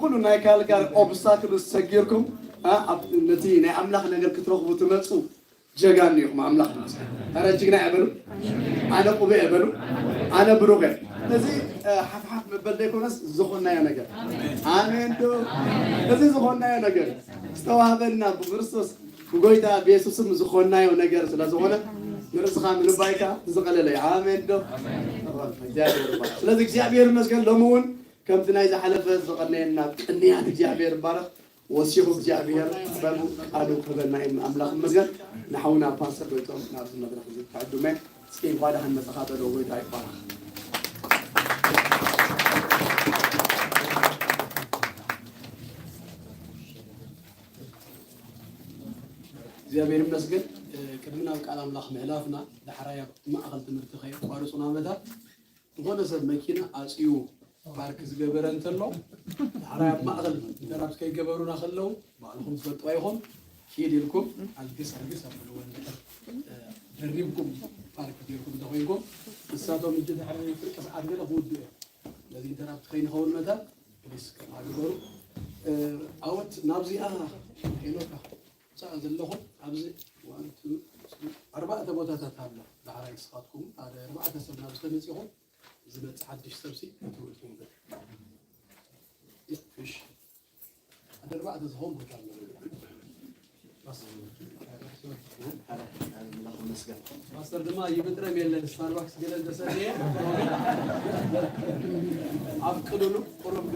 ኩሉ ናይ ካልጋሪ ኦብስታክልስ ሰጊርኩም፣ አ፣ ኣብ ነቲ ናይ ኣምላኽ ነገር ክትረኽቡ ትመጹ ጀጋኑ ኢኹም። ኣምላኽ ይመስገን። ኣረ ጅግና እየ በሉ። ኣነ ቁቡዕ እየ በሉ። ኣነ ብሩኽ እየ። እዚ፣ እ፣ ሓፍሓፍ መበል ዘይኮነስ ዝኾንናዮ ነገር። ኣሜን ዶ? እዚ ዝኾንናዮ ነገር ዝተዋህበና ብክርስቶስ ብጎይታ ብየሱስም ዝኾንናዮ ነገር ስለ ዝኾነ ንርእስኻ ምንባይካ ዝቐለለ እዩ። ኣሜን ዶ? እግዚኣብሔር ይባረክ። ስለዚ እግዚኣብሔር ይመስገን ሎሚ እውን ከምቲ ናይ ዝሓለፈ ዝቐነየና ቅንያት እግዚኣብሔር ይባረክ። ወሲኹ እግዚኣብሔር ጥበቡ ቃሉ ክህበና እዩ። ኣምላኽ ይመስገን። ንሓውና ፓስተር ጎይቶም ናብዚ መድረኽ እዚ ክዕድመ እስኪ እንኳ ደሓን መጻኻ በሎ። ጎይታ ይባረኽ። እግዚኣብሔር ይመስገን። እ፣ ቅድሚ ናብ ቃል ኣምላኽ ምሕላፍና ዳሕራይ ኣብ ማእኸል ትምህርቲ ከየቋርጹና መታን ዝኾነ ሰብ መኪና ኣጽዩ ፓርክ ዝገበረ እንተሎ ዳሕራይ ኣብ ማእኸል ኢንተራፕት ከይገበሩና ከለዉ ባዕልኹም ትፈልጥዋ ኢኹም። ኪድ ኢልኩም ኣልግስ ኣልግስ ኣብልዎ እንድሕር፣ እ፣ ደሪብኩም ፓርክ ጌርኩም እንተኾይንኩም ንሳቶም እጅ ድሕሪ ፍርቂ ሰዓት ገለ ክውድኡ እዮም። ስለዚ ኢንተራፕት ከይንኸውን መታን ፕሊስ ከምኣ ግበሩ። እ፣ ኣወት ናብዚኣ ሄኖካ ብዛዕባ ዘለኹም ኣብዚ ዋን ቱ ስሪ ኣርባዕተ ቦታታት ኣሎ። ዳሕራይ ንስኻትኩም ሓደ ኣርባዕተ ሰብ ናብ ዝተመጺኹም ዝመጽእ ሓድሽ ሰብሲ ክትውል ትንብል። እሺ። ሓደ ኣርባዕተ ዝኾን ቦታ ኣሎ። ፓስተር። ኣምላኽ ይመስገን። ፓስተር ድማ ይብጥረም የለን ስታርባክስ ገለ እንተሰደየ ኣብ ቅልሉ ቁሩብ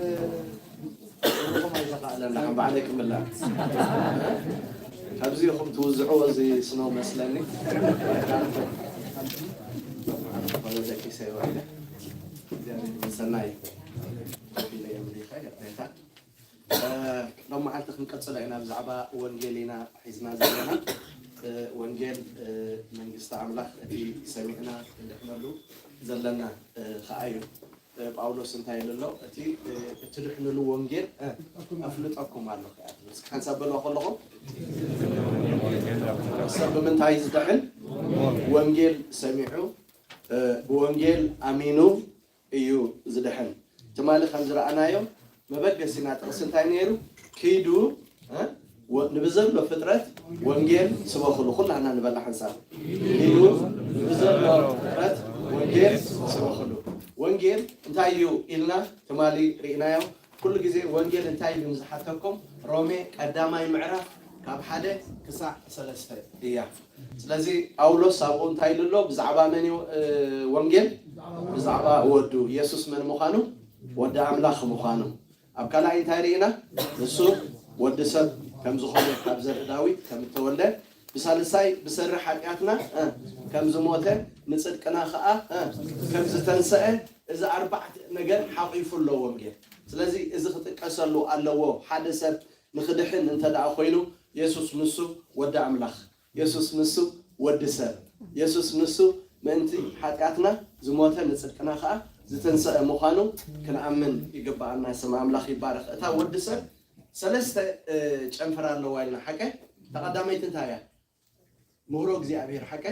ርኹም ኣይተኻእለና፣ ከም ባዕለይ ክምላእ። ካብዚ ኢኹም ትውዝዕዎ እዚ ስኖ መስለኒ። ዝኾነ ደቂሰ ይውዕለ። እግዚኣብሔር ይመስገን። ከፊለ የምልኸ ይቕሬታ። እ፣ ሎም መዓልቲ ክንቀጽሎ ኢና። ብዛዕባ ወንጌል ኢና ሒዝና ዘለና። እ፣ ወንጌል፣ እ፣ መንግስቲ ኣምላኽ እቲ ሰሚዕና ክንድሕነሉ ዘለና፣ እ፣ ኸኣ እዩ። እ፣ ጳውሎስ እንታይ ኢሉ ኣሎ? እቲ፣ እ፣ እትድሕንሉ ወንጌል፣ እ፣ ኣፍልጠኩም ኣለኹ እያ ትብል። እስኪ ሓንሳብ በልዋ ከለኹም። ሰብ ብምንታይ ዝድሕን? ወንጌል ሰሚዑ፣ እ፣ ብወንጌል ኣሚኑ እዩ ዝድሕን። ትማሊ ከም ዝረኣናዮ መበገሲና ጥቕሲ እንታይ ነይሩ? ኪዱ፣ እ፣ ወ-፣ ንብዘሎ ፍጥረት ወንጌል ስበኽሉ። ኩላና ንበላ ሓንሳብ። ኪዱ ንብዘሎ ፍጥረት ወንጌል ስበኽሉ። ወንጌል እንታይ እዩ ኢልና ትማሊ ርኢናዮ። ኩሉ ግዜ ወንጌል እንታይ ኢሉ ንዝሓተኩም ሮሜ ቀዳማይ ምዕራፍ ካብ ሓደ ክሳዕ ሰለስተ እያ። ስለዚ ጳውሎስ ኣብኡ እንታይ ኢሉ ኣሎ? ብዛዕባ መን እዩ፣ እ፣ ወንጌል? ብዛዕባ ወዱ። የሱስ መን ምዃኑ? ወዲ ኣምላኽ ምዃኑ። ኣብ ካልኣይ እንታይ ርኢና? ንሱ ወዲ ሰብ ከም ዝኾነ፣ ካብ ዘርኢ ዳዊት ከም እተወልደ፣ ብሳልሳይ ብሰሪ ሓጢኣትና፣ እ፣ ከም ዝሞተ፣ ንጽድቅና ኸኣ፣ እ፣ ከም ዝተንሰአ፣ እዚ ኣርባዕተ ነገር ሓቂፉ ኣሎ ወንጌል። ስለዚ እዚ ክጥቀሰሉ ኣለዎ። ሓደ ሰብ ንኽድሕን እንተ ደኣ ኮይኑ፣ የሱስ ንሱ ወዲ ኣምላኽ፣ የሱስ ንሱ ወዲ ሰብ፣ የሱስ ንሱ ምእንቲ ሓጢኣትና ዝሞተ ንጽድቅና ኸኣ ዝተንሰአ ምዃኑ ክንኣምን ይግብኣና። ስም ኣምላኽ ይባረኽ። እታ ወዲ ሰብ ሰለስተ፣ እ፣ ጨንፈር ኣለዋ ኢልና፣ ሓቀ? እታ ቀዳመይቲ እንታይ እያ? ምህሮ እግዚኣብሔር፣ ሓቀ?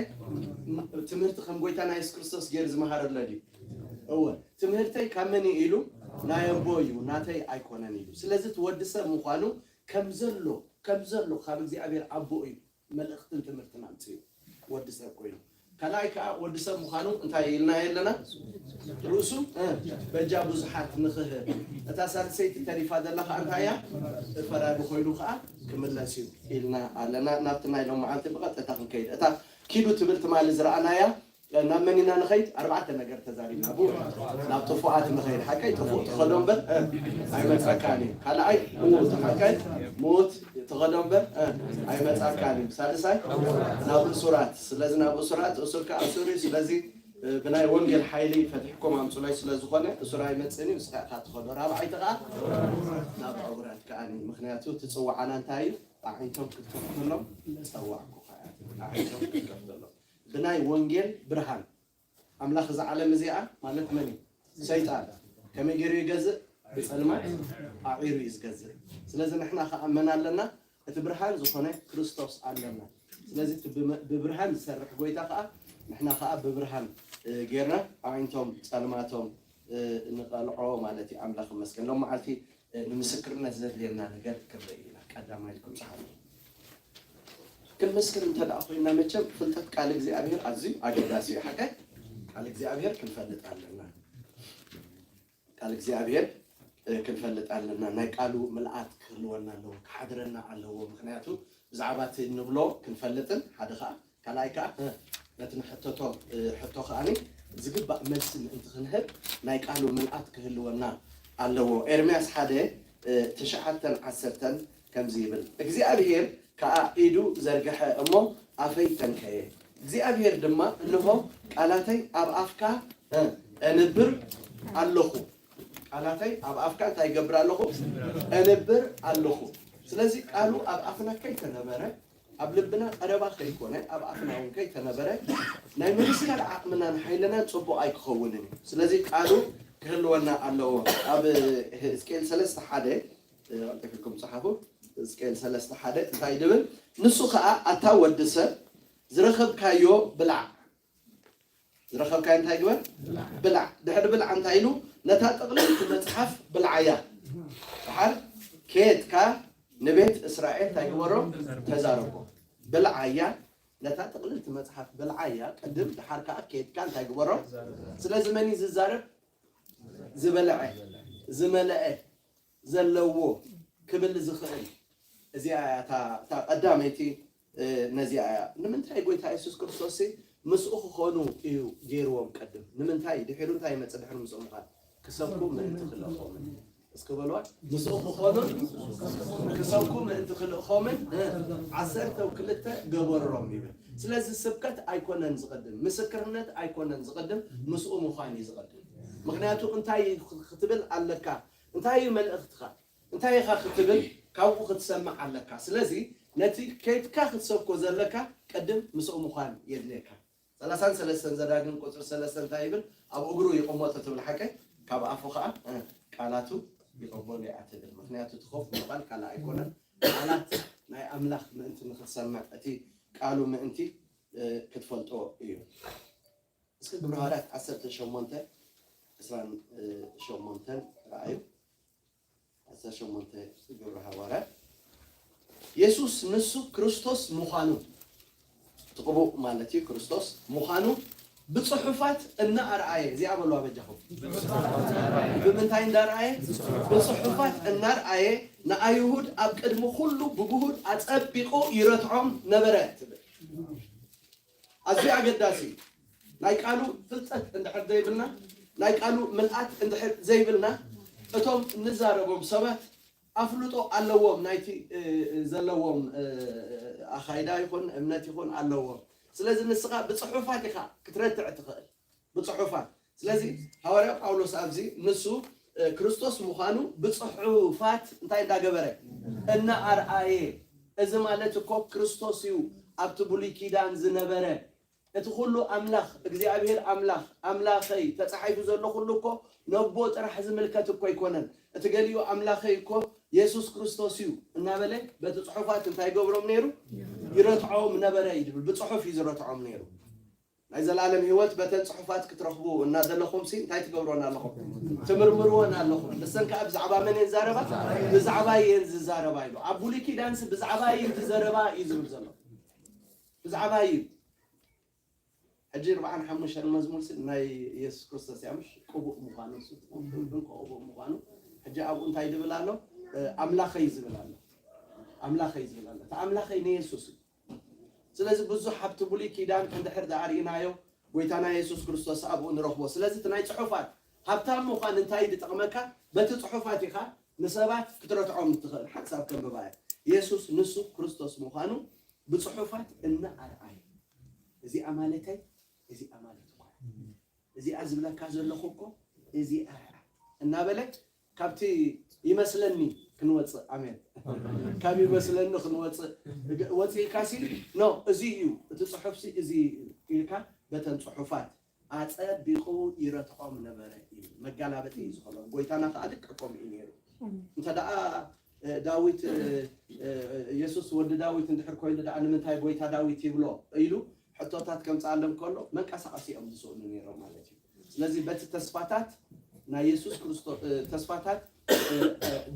ም-፣ ትምህርቲ ከም ጎይታና የሱስ ክርስቶስ ገይሩ ዝመሃረለ ድዩ? እወ። ትምህርተይ ካብ መን እዩ ኢሉ? ናይ ኣቦ እዩ፣ ናተይ ኣይኮነን ኢሉ። ስለዚ እቲ ወዲ ሰብ ምዃኑ ከም ዘሎ፣ ከም ዘሎ ካብ እግዚኣብሔር ኣቦ እዩ መልእኽትን ትምህርትን ኣምጽኡ ወዲ ሰብ ኮይኑ። ካልኣይ ከኣ ወዲ ሰብ ምዃኑ እንታይ ኢልና ኣለና? ርእሱ፣ እ፣ በጃ ብዙሓት ንኽህብ። እታ ሳልሰይቲ ተሪፋ ዘላ ከኣ እንታይ እያ? ፈራዲ ኮይኑ ከኣ ክምለስ እዩ ኢልና ኣለና። ናብቲ ናይ ሎም መዓልቲ ብቐጥታ ክንከይድ። እታ ኪዱ ትብል ትማሊ ዝረኣናያ፣ ናብ መን ኢና ንኸይድ? ኣርባዕተ ነገር ተዛሪብና። ብኡ ናብ ጥፉኣት ንኸይድ። ሓቀይ ጥፉእ ትኸዶ እምበር፣ እ፣ ኣይመጸካን እዩ። ካልኣይ ምዉት፣ ሓቀይ ምዉት ትኸዶ እምበር፣ እ፣ ኣይመጻካን እዩ። ሳልሳይ ናብ እሱራት። ስለዚ ናብ እሱራት፣ እሱር ከኣ እሱር እዩ። ስለዚ፣ እ፣ ብናይ ወንጌል ሓይሊ ፈቲሕኩም ኣምጹለይ ስለ ዝኾነ እሱር ኣይመጽእን እዩ። ንስኻ ኢኻ ትኸዶ። ራብዓይቲ ከኣ ናብ ዕውራት ከኣ እዩ። ምኽንያቱ እቲ ጽዋዓና እንታይ እዩ? ኣዒንቶም ክትከፍተሎም ዝጸዋዕኩኻ እያ። ኣዒንቶም ክትከፍተሎም። ብናይ ወንጌል ብርሃን ኣምላኽ እዛ ዓለም እዚኣ ማለት መን እዩ? ሰይጣን። ከመይ ገይሩ ይገዝእ? ብጸልማት ኣዒሩ እዩ ዝገዝእ። ስለዚ ንሕና ከኣ መን ኣለና? እቲ ብርሃን ዝኾነ ክርስቶስ ኣለና። ስለዚ እቲ ብመ-፣ ብብርሃን ዝሰርሕ ጎይታ ከኣ ንሕና ከኣ ብብርሃን፣ እ፣ ጌርና ኣዒንቶም ጸልማቶም፣ እ፣ ንቐልዖ ማለት እዩ። ኣምላኽ ይመስገን። ሎም መዓልቲ እ፣ ንምስክርነት ዘድልየና ነገር ክንርኢ ኢና። ቀዳማይ ኢልኩም ጸሓፉ። ክንምስክር እንተ ደኣ ኮይና መቸም ፍልጠት ቃል እግዚኣብሔር ኣዝዩ ኣገዳሲ እዩ። ሓቀ ቃል እግዚኣብሔር ክንፈልጥ ኣለና። ቃል እግዚኣብሔር፣ እ፣ ክንፈልጥ ኣለና። ናይ ቃሉ ምልኣት ክህልወና ኣለዎ፣ ክሓድረና ኣለዎ። ምኽንያቱ ብዛዕባ እቲ እንብሎ ክንፈልጥን ሓደ ኸኣ ካልኣይ ከኣ፣ እ፣ ነቲ ንሕተቶ፣ እ፣ ሕቶ ከኣኒ ዝግባእ መልሲ ምእንቲ ክንህብ ናይ ቃሉ ምልኣት ክህልወና ኣለዎ። ኤርምያስ ሓደ፣ እ፣ ትሽዓተን ዓሰርተን ከምዚ ይብል፣ እግዚኣብሔር ከኣ ኢዱ ዘርግሐ እሞ ኣፈይ ተንከየ። እግዚኣብሔር ድማ፣ እንሆ ቃላተይ ኣብ ኣፍካ፣ እ፣ እንብር ኣለኹ። ቃላተይ ኣብ ኣፍካ እንታይ ይገብር ኣለኹ? እንብር ኣለኹ። ስለዚ ቃሉ ኣብ ኣፍና ከይተነበረ፣ ኣብ ልብና ቀረባ ከይኮነ፣ ኣብ ኣፍና እውን ከይተነበረ፣ ናይ ምምስካር ዓቕምናን ሓይልናን ጽቡቕ ኣይክኸውንን እዩ። ስለዚ ቃሉ ክህልወና ኣለዎ። ኣብ ሕዝቅኤል ሰለስተ ሓደ፣ እ፣ ቀልጢፍኩም ጸሓፉ። ሕዝቅኤል ሰለስተ ሓደ እንታይ ድብል? ንሱ ኸኣ፣ ኣታ ወዲ ሰብ፣ ዝረኸብካዮ ብላዕ። ዝረኸብካዮ እንታይ ግበር? ብላዕ። ድሕሪ ብላዕ እንታይ ኢሉ? ነታ ጥቕልልቲ መጽሓፍ ብልዓያ። ደሓር ኬድካ ንቤት እስራኤል እንታይ ግበሮ? ተዛረቦ። ብልዓያ፣ ነታ ጥቕልልቲ መጽሓፍ ብልዓያ፣ ቅድም፣ ደሓር ከኣ ኬድካ እንታይ ግበሮ? ስለዚ መን እዩ ዝዛረብ? ዝበልዐ፣ ዝመልአ፣ ዘለዎ ክብል ዝኽእል። እዚኣ እያ እታ፣ እታ ቀዳመይቲ፣ እ፣ ነዚኣ እያ። ንምንታይ ጎይታ የሱስ ክርስቶስ ምስኡ ክኾኑ እዩ ገይርዎም ቅድም? ንምንታይ? ድሒሩ እንታይ ይመጽእ ድሕሪ ምስኡ ምዃን? ክሰብኩ ምእንቲ ክልእኾምን። እስኪ በልዋ። ምስኡ ክኾኑን ክሰብኩ ምእንቲ ክልእኾምን፣ እ፣ ዓሰርተ ክልተ ገበሮም ይብል። ስለዚ ስብከት ኣይኮነን ዝቐድም፣ ምስክርነት ኣይኮነን ዝቐድም፣ ምስኡ ምዃን እዩ ዝቐድም። ምኽንያቱ እንታይ ክትብል ኣለካ? እንታይ እዩ መልእኽትኻ? እንታይ ኢኻ ክትብል ካብኡ ክትሰምዕ ኣለካ። ስለዚ ነቲ ከይድካ ክትሰብኮ ዘለካ ቅድም ምስኡ ምዃን የድልየካ። ሰላሳን ሰለስተን ዘዳግም ቁጽሪ ሰለስተ እንታይ ይብል? ኣብ እግሩ ይቕመጦ ትብል ሓቀ፣ ካብ ኣፉ ኸኣ፣ እ፣ ቃላቱ ይቕበሉ እያ ትብል። ምኽንያቱ እቲ ኮፍ ምባል ካልእ ኣይኮነን። ቃላት ናይ ኣምላኽ ምእንቲ ንኽትሰምዕ፣ እቲ ቃሉ ምእንቲ፣ እ፣ ክትፈልጦ እዩ። እስኪ ግብረ ሃዋርያት ዓሰርተ ሸሞንተ ዕስራን ሸሞንተን ረኣዩ። ዓሰርተ ሸሞንተ ግብረ ሃዋርያት። የሱስ ንሱ ክርስቶስ ምዃኑ፣ እቲ ቅቡእ ማለት እዩ፣ ክርስቶስ ምዃኑ ብጽሑፋት እናኣርኣየ፣ እዚኣ በልዋ በጃኹም። ብምንታይ እንዳርኣየ? ብጽሑፋት እናርኣየ ንኣይሁድ ኣብ ቅድሚ ኩሉ ብግሁድ ኣጸቢቑ ይረትዖም ነበረ ትብል። ኣዝዩ ኣገዳሲ እዩ። ናይ ቃሉ ፍልጠት እንድሕር ዘይብልና፣ ናይ ቃሉ ምልኣት እንድሕር ዘይብልና፣ እቶም እንዛረቦም ሰባት ኣፍልጦ ኣለዎም፣ ናይቲ፣ እ፣ ዘለዎም፣ እ፣ ኣኻይዳ ይኹን እምነት ይኹን ኣለዎም። ስለዚ ንስኻ ብጽሑፋት ኢኻ ክትረትዕ ትኽእል። ብጽሑፋት። ስለዚ ሃዋርያ ጳውሎስ ኣብዚ ንሱ፣ እ፣ ክርስቶስ ምዃኑ ብጽሑፋት እንታይ እንዳገበረ? እናኣርኣየ። እዚ ማለት እኮ ክርስቶስ እዩ ኣብቲ ብሉይ ኪዳን ዝነበረ። እቲ ኩሉ ኣምላኽ፣ እግዚኣብሔር ኣምላኽ፣ ኣምላኸይ ተጻሒፉ ዘሎ ኩሉ እኮ ነቦ ጥራሕ ዝምልከት እኮ ኣይኮነን። እቲ ገሊኡ ኣምላኸይ እኮ የሱስ ክርስቶስ እዩ እናበለ በቲ ጽሑፋት እንታይ ይገብሮም ነይሩ? ይረትዖም ነበረ እዩ ዝብል። ብጽሑፍ እዩ ዝረትዖም ነይሩ። ናይ ዘላለም ህይወት በተን ጽሑፋት ክትረኽቡ እናዘለኹም ሲ እንታይ ትገብሩወን ኣለኹም? ትምርምርወን ኣለኹም። ንሰን ከኣ ብዛዕባ መን እየን ዝዛረባ? ብዛዕባ እየን ዝዛረባ ኢሉ። ኣብ ብሉይ ኪዳንሲ ብዛዕባ እየን ዝዘረባ እዩ ዝብል ዘሎ። ብዛዕባ እዩ። ሕጂ ኣርብዓን ሓሙሽተን መዝሙር ሲ ናይ ኢየሱስ ክርስቶስ እያ፣ ምሽ? ቅቡእ ምዃኑ፣ እሱ ቅቡእ ምዃኑ። ሕጂ ኣብኡ እንታይ ዝብል ኣሎ? እ፣ ኣምላኸይ ዝብል ኣሎ። ኣምላኸይ ዝብል ኣሎ። እቲ ኣምላኸይ ንየሱስ እዩ። ስለዚ ብዙሕ ኣብቲ ብሉይ ኪዳን እንድሕር ደኣ ርኢናዮ፣ ጎይታና የሱስ ክርስቶስ ኣብኡ ንረኽቦ። ስለዚ እቲ ናይ ጽሑፋት ሃብታም ምዃን እንታይ ዝጠቕመካ? በቲ ጽሑፋት ኢኻ ንሰባት ክትረትዖም እትኽእል። ሓንሳብ ከንብባ እየ። የሱስ ንሱ ክርስቶስ ምዃኑ ብጽሑፋት እናኣርኣየ፣ እዚኣ ማለተይ፣ እዚኣ ማለት እኮ እያ። እዚኣ ዝብለካ ዘለኹ እኮ እዚኣ እያ እናበለ ካብቲ ይመስለኒ ክንወፅእ፣ ኣሜን፣ ካብ ይመስለኒ ክንወፅእ ወፂእካሲ፣ ኖ፣ እዚ እዩ እቲ ፅሑፍሲ፣ እዚ እዩ ኢልካ በተን ፅሑፋት ኣፀቢቑ ይረትዖም ነበረ እዩ። መጋላበጢ እዩ ዝኾኖም። ጎይታና ከዓ ልክዕ ከምኡ እዩ ነይሩ። እንተ ደኣ፣ እ፣ ዳዊት፣ እ፣ እ፣ የሱስ ወዲ ዳዊት እንድሕር ኮይኑ ደኣ ንምንታይ ጎይታ ዳዊት ይብሎ ኢሉ ሕቶታት ከምፅኣሎም ከሎ መንቀሳቐሲ እዮም ዝስእኑ ነይሮም ማለት እዩ። ስለዚ በቲ ተስፋታት ናይ የሱስ ክርስቶስ፣ እ፣ ተስፋታት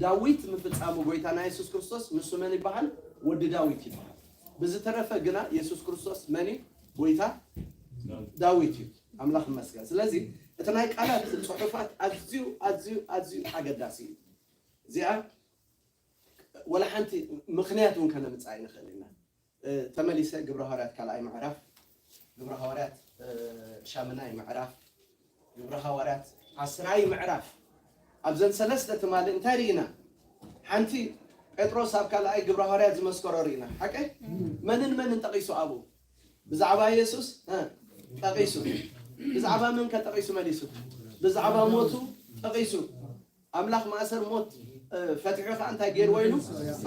ዳዊት ምፍጻሙ ጎይታና የሱስ ክርስቶስ ንሱ መን ይበሃል? ወዲ ዳዊት ይበሃል። ብዝተረፈ ግና የሱስ ክርስቶስ መን እዩ? ጎይታ ዳዊት እዩ። ኣምላኽ ይመስገን። ስለዚ እቲ ናይ ቃላት ጽሑፋት ኣዝዩ ኣዝዩ ኣዝዩ ኣገዳሲ እዩ። እዚኣ ወላ ሓንቲ ምኽንያት እውን ከነምጽእ ኣይንኽእል ኢና። ተመሊሰ ግብረ ሃዋርያት ካልኣይ ምዕራፍ፣ ግብረ ሃዋርያት ሻምናይ ምዕራፍ፣ ግብረ ሃዋርያት ዓስራይ ምዕራፍ፣ ኣብዘን ሰለስተ ትማሊ እንታይ ርኢና? ሓንቲ ጴጥሮስ ኣብ ካልኣይ ግብረ ሃዋርያት ዝመስከሮ ርኢና። ሓቀ? መንን መንን ጠቒሱ ኣብኡ? ብዛዕባ የሱስ ጠቒሱ። ብዛዕባ መን ከጠቒሱ መሊሱ? ብዛዕባ ሞቱ ጠቒሱ። ኣምላኽ ማእሰር ሞት ፈቲሑ ከዓ እንታይ ገይርዎ ኢሉ?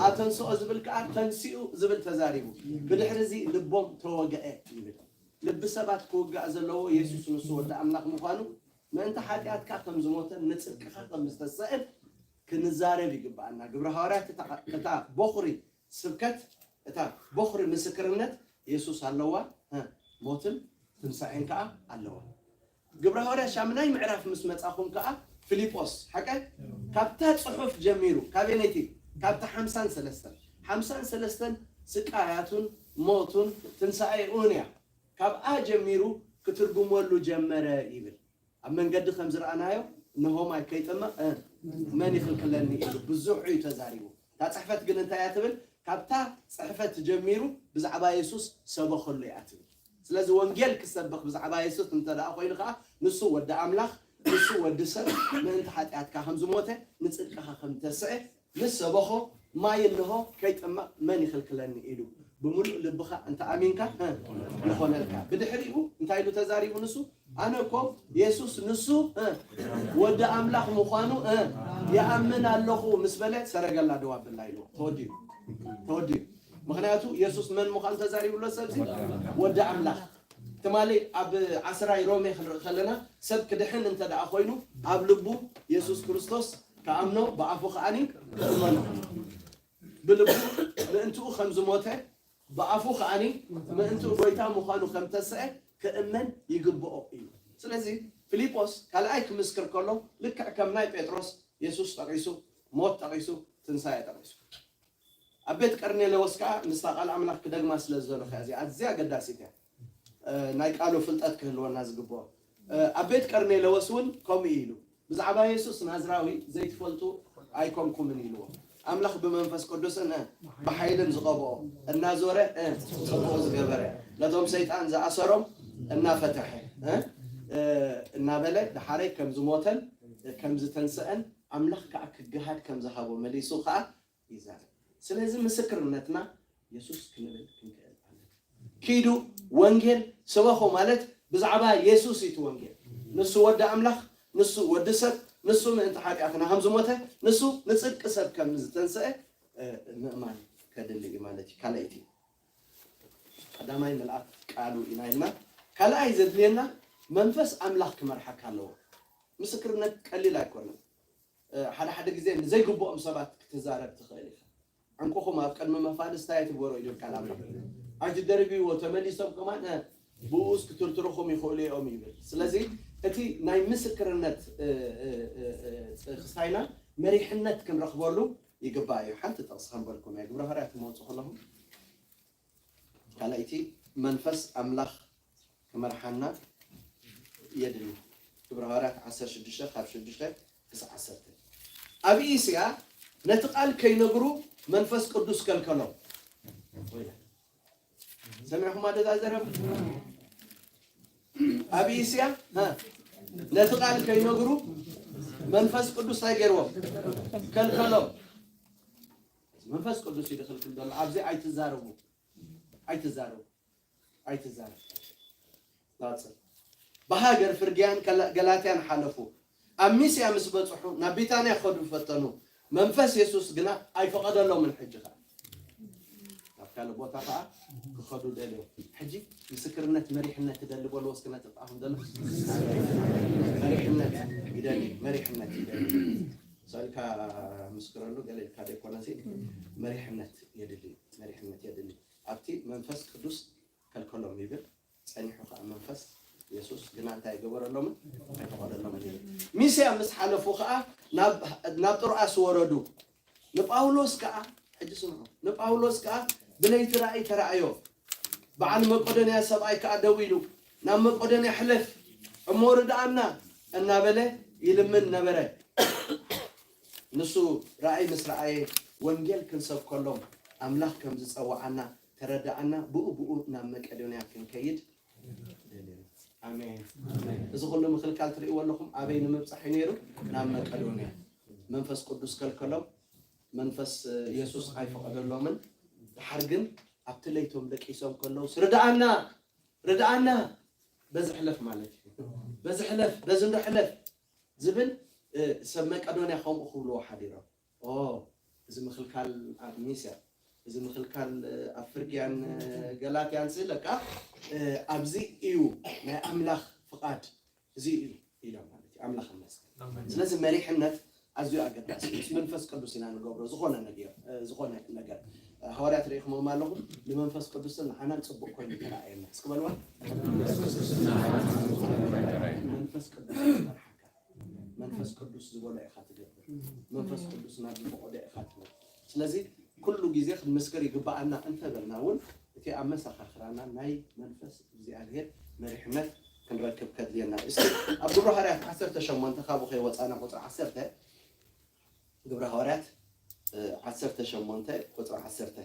ኣተንስኦ ዝብል ከዓ ተንሲኡ ዝብል ተዛሪቡ። ብድሕሪ እዚ ልቦም ተወግአ ይብል። ልቢ ሰባት ክውጋእ ዘለዎ የሱስ ንሱ ወዲ ኣምላኽ ምዃኑ፣ ምእንቲ ሓጢኣትካ ከም ዝሞተን ንጽድቅኻ ከም ዝተሰእን ክንዛረብ ይግብኣና። ግብረ ሃዋርያት እታ በኹሪ ስብከት፣ እታ በኹሪ ምስክርነት የሱስ ኣለዋ፣ ሞትን ትንሳኤን ከዓ ኣለዋ። ግብረ ሃዋርያት ሻምናይ ምዕራፍ ምስ መጻኹም ከዓ ፊልጶስ ሓቀ ካብታ ጽሑፍ ጀሚሩ፣ ካበይ ነይቲ? ካብታ ሓምሳን ሰለስተን ሓምሳን ሰለስተን ስቃያቱን ሞቱን ትንሳኤኡን እያ። ካብኣ ጀሚሩ ክትርጉመሉ ጀመረ ይብል። ኣብ መንገዲ ከም ዝረኣናዮ፣ "እንሆ ማይ ከይጠመቕ መን ይኽልክለኒ?" ኢሉ ብዙሕ እዩ ተዛሪቡ። እታ ጽሕፈት ግን እንታይ እያ ትብል? ካብታ ጽሕፈት ጀሚሩ ብዛዕባ የሱስ ሰበኸሉ እያ ትብል። ስለዚ ወንጌል ክሰብኽ ብዛዕባ የሱስ እንተ ደኣ ኮይኑ ከኣ፣ ንሱ ወዲ ኣምላኽ፣ ንሱ ወዲ ሰብ፣ ምእንቲ ሓጢኣትካ ከም ዝሞተ፣ ንጽድቅኻ ከም ተስዐ ምስ ሰበኾ፣ "ማይ እንሆ ከይጥመቕ መን ይኽልክለኒ?" ኢሉ ብምሉእ ልብኻ እንተ ኣሚንካ ይኾነልካ። ብድሕሪኡ እንታይ ኢሉ ተዛሪቡ ንሱ? "ኣነ እኮ የሱስ ንሱ ወዲ ኣምላኽ ምዃኑ ይኣምን ኣለኹ" ምስ በለ፣ ሰረገላ ደው ኣብላ ኢሉ ተወዲኡ። ተወዲኡ። ምኽንያቱ የሱስ መን ምዃኑ ተዛሪቡ ኣሎ። ሰብዚ ወዲ ኣምላኽ። ትማሊ ኣብ ዓስራይ ሮሜ ክንርኢ ከለና፣ ሰብ ክድሕን እንተ ደኣ ኮይኑ፣ ኣብ ልቡ የሱስ ክርስቶስ ክኣምኖ፣ ብኣፉ ከኣኒ ክእመኖ። ብልቡ ምእንትኡ ከም ዝሞተ፣ ብኣፉ ከኣኒ ምእንትኡ ጎይታ ምዃኑ ከም ተስዐ ክእመን ይግብኦ እዩ። ስለዚ ፊልጶስ ካልኣይ ክምስክር ከሎ፣ ልክዕ ከም ናይ ጴጥሮስ የሱስ ጠቒሱ፣ ሞት ጠቒሱ፣ ትንሳኤ ጠቒሱ። ኣብ ቤት ቀርኔለዎስ ከኣ ምስታ ቃል ኣምላኽ ክደግማ ስለ ዝደለኹ እያ። እዚኣ ኣዝያ ኣገዳሲት እያ። እ፣ ናይ ቃሉ ፍልጠት ክህልወና ዝግብኦ። እ፣ ኣብ ቤት ቀርኔለዎስ እውን ከምኡ ኢሉ፣ "ብዛዕባ የሱስ ናዝራዊ ዘይትፈልጡ ኣይኮንኩምን" ኢልዎ። ኣምላኽ ብመንፈስ ቅዱስን፣ እ፣ ብሓይልን ዝቐብኦ፣ እናዞረ፣ እ፣ ጽቡቕ ዝገበረ፣ ነቶም ሰይጣን ዝኣሰሮም እናፈተሐ፣ እ፣ እ፣ እናበለ፣ ደሓረይ ከም ዝሞተን፣ እ፣ ከም ዝተንስአን፣ ኣምላኽ ከኣ ክገሃድ ከም ዝሃቦ መሊሱ ከኣ ይዛረብ። ስለዚ ምስክርነትና የሱስ ክንብል ክንክእል ኣለና። ኪዱ ወንጌል ስበኹ ማለት ብዛዕባ የሱስ እዩ እቲ ወንጌል። ንሱ ወዲ ኣምላኽ፣ ንሱ ወዲ ሰብ፣ ንሱ ምእንቲ ሓጢኣትና ከም ዝሞተ፣ ንሱ ንጽድቂ ሰብ ከም ዝተንስአ፣ እ፣ ምእማን ከድሊ እዩ ማለት እዩ። ካልኣይቲ፣ ቀዳማይ መልኣክ ቃሉ ኢና ኢልና። ካልኣይ ዘድልየና መንፈስ ኣምላኽ ክመርሓካ ኣለዎ። ምስክርነት ቀሊል ኣይኮነን። እ፣ ሓደ ሓደ ግዜ ንዘይግብኦም ሰባት ክትዛረብ ትኽእል ኢኻ። ዕንቁኹም ኣብ ቅድሚ መፋልስ እንታይ ኣይትግበሮ እዩ ዝብል ቃል ኣምላኽ። ኣይትደርብይዎ፣ ተመሊሶም ከማን፣ እ፣ ብኡስ ክትርትርኹም ይኽእሉ እዮም ይብል። ስለዚ እቲ ናይ ምስክርነት፣ እ፣ እ፣ እ፣ እ፣ ክስታይና መሪሕነት ክንረኽበሉ ይግባእ እዩ። ሓንቲ ጥቕሲ ከንበልኩም እየ። ግብረ ሃዋርያት ትመውፁ ከለኹም ካልኣይቲ መንፈስ ኣምላኽ ክመርሓና የድሊ። ግብረ ሃዋርያት ዓሰርተ ሽዱሽተ ካብ ሽዱሽተ ክሳብ ዓሰርተ። ኣብ እስያ ነቲ ቃል ከይነግሩ መንፈስ ቅዱስ ከልከሎም። ሰሚዕኹም ኣደዛ ዘረብ ኣብ እስያ፣ እ፣ ነቲ ቃል ከይነግሩ መንፈስ ቅዱስ እንታይ ገይርዎም? ከልከሎም። መንፈስ ቅዱስ እዩ ዝኽልክል ዘሎ። ኣብዚ ኣይትዛረቡ፣ ኣይትዛረቡ፣ ኣይትዛረቡ። ናጽር። ብሃገር ፍርግያን ከላ-፣ ገላትያን ሓለፉ። ኣብ ሚስያ ምስ በጽሑ ናብ ቢታንያ ክኸዱ ፈተኑ። መንፈስ የሱስ ግና ኣይፈቐደሎምን። ሕጂ ኸኣ ናብ ካልእ ቦታ ኸኣ ክኸዱ ደልዮም። ሕጂ ምስክርነት መሪሕነት ትደሊ በልዎ እስኪ ነቲ ጥቓኹም ዘሎ። መሪሕነት ይደሊ፣ መሪሕነት ይደሊ። ሰልካ ምስክረሉ ገለ ኢልካ ደይኮነሲ መሪሕነት የድሊ፣ መሪሕነት የድሊ። ኣብቲ መንፈስ ቅዱስ ከልከሎም ይብል። ጸኒሑ ከኣ መንፈስ የሱስ ግና እንታይ ኣይገበረሎምን? ኣይፈቐደሎምን እዩ። ሚስያ ምስ ሓለፉ ኸዓ ናብ፣ ናብ ጥርኣስ ወረዱ። ንጳውሎስ ከኣ፣ ሕጂ ስምዑ፣ ንጳውሎስ ከኣ ብለይቲ ራእይ ተራእዮ። በዓል መቄዶንያ ሰብኣይ ከኣ ደዊሉ፣ ናብ መቄዶንያ ሕለፍ እሞ ርድኣና እናበለ ይልምን ነበረ። ንሱ ራእይ ምስ ረኣየ፣ ወንጌል ክንሰብከሎም ኣምላኽ ከም ዝጸውዓና ተረድኣና፣ ብኡ ብኡ ናብ መቄዶንያ ክንከይድ ደለና። ኣሜን። ኣሜን። እዚ ኩሉ ምክልካል ትርእይዎ ኣለኹም፣ ኣበይ ንምብጻሕ እዩ ነይሩ? ናብ መቄዶንያ። መንፈስ ቅዱስ ከልከሎም፣ መንፈስ የሱስ ኣይፈቐደሎምን። ድሓር ግን ኣብቲ ለይቶም ደቂሶም ከለውስ ርድኣና፣ ርድኣና፣ በዚ ሕለፍ ማለት እዩ። በዚ ሕለፍ፣ በዚ እንዶ ሕለፍ ዝብል፣ እ፣ ሰብ መቄዶንያ ከምኡ ክብልዎ ሓዲሮም። ኦ፣ እዚ ምክልካል ኣብ ሚስያ፣ እዚ ምክልካል፣ እ፣ ኣብ ፍርግያን፣ እ፣ ገላትያን ሲ ለካ፣ እ፣ ኣብዚ እዩ ናይ ኣምላኽ ፍቓድ፣ እዚ እዩ ኢሎም ማለት እዩ። ኣምላኽ ይመስገን። ኣሜን። ስለዚ መሪሕነት ኣዝዩ ኣገዳሲ እዩ። ምስ መንፈስ ቅዱስ ኢና ንገብሮ ዝኾነ ነገር፣ እ፣ ዝኾነ ነገር። እ፣ ሃዋርያት ርኢኹሞም ኣለኹም፣ ንመንፈስ ቅዱስን ንዓናን ጽቡቕ ኮይኑ ተራእየና። እስኪ በልዋ። መንፈስ ቅዱስ ይመርሓካ። መንፈስ ቅዱስ ዝበሎ ኢኻ ትገብር። መንፈስ ቅዱስ ናብ ዝፈቐዶ ኢኻ ትብል። ስለዚ ኩሉ ግዜ ክንምስክር ይግብኣና እንተበልና እውን፣ እቲ ኣብ መሰኻኽራና ናይ መንፈስ እግዚኣብሔር መሪሕነት ክንረክብ ከድልየና እዩ። እስኪ ኣብ ግብረ ሃዋርያት ዓሰርተ ሸሞንተ ካብኡ ከይወፃና ቁፅሪ ዓሰርተ፣ ግብረ ሃዋርያት፣ እ፣ ዓሰርተ ሸሞንተ ቁፅሪ ዓሰርተ።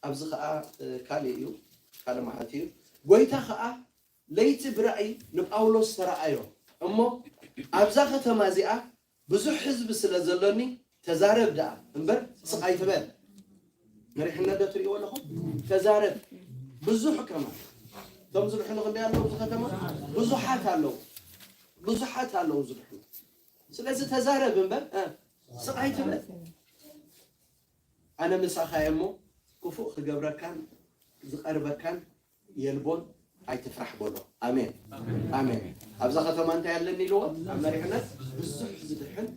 ኣብዚ ኸዓ፣ እ፣ ካልእ እዩ፣ ካልእ መዓልቲ እዩ። ጎይታ ኸዓ ለይቲ ብራእይ ንጳውሎስ ተረኣዮ እሞ፣ ኣብዛ ከተማ እዚኣ ብዙሕ ህዝቢ ስለ ዘሎኒ ተዛረብ ደኣ እምበር ስቕ ኣይትበል። መሪሕነት ዶ ትርእይዎ ኣለኹም? ተዛረብ። ብዙሕ ከማን፣ እቶም ዝድሕኑ ክንደይ ኣለዉ ኣብዚ ከተማ? ብዙሓት ኣለዉ። ብዙሓት ኣለዉ ዝድሕኑ። ስለዚ ተዛረብ እምበር፣ እ፣ ስቕ ኣይትበል። ኣነ ምሳኻ እየ እሞ፣ ክፉእ ክገብረካን ዝቐርበካን የልቦን፣ ኣይትፍራሕ በሎ። ኣሜን። ኣሜን። ኣብዛ ከተማ እንታይ ኣለኒ ኢልዎ? ኣብ መሪሕነት ብዙሕ ዝድሕን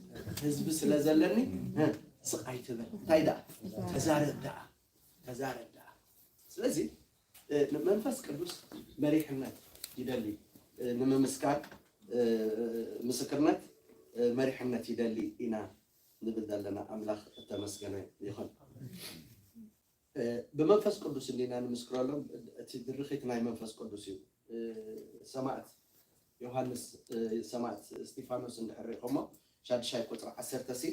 ህዝቢ ስለ ዘለኒ፣ እ፣ ስቕ ኣይትበል። እንታይ ደኣ? ተዛረብ ደኣ። ተዛረብ ደኣ። ስለዚ፣ እ፣ መንፈስ ቅዱስ መሪሕነት ይደሊ። እ፣ ንምምስካር፣ እ፣ ምስክርነት፣ እ፣ መሪሕነት ይደሊ ኢና ንብል ዘለና። ኣምላኽ እተመስገነ ይኹን። እ፣ ብመንፈስ ቅዱስ እንዲና ንምስክረሎም። እቲ ድርኺት ናይ መንፈስ ቅዱስ እዩ። እ፣ ሰማዕት ዮሃንስ፣ እ፣ ሰማዕት እስጢፋኖስ እንድሕር ርኢኹሞ፣ ሻድሻይ ቁጽሪ ዓሰርተ ሲ፣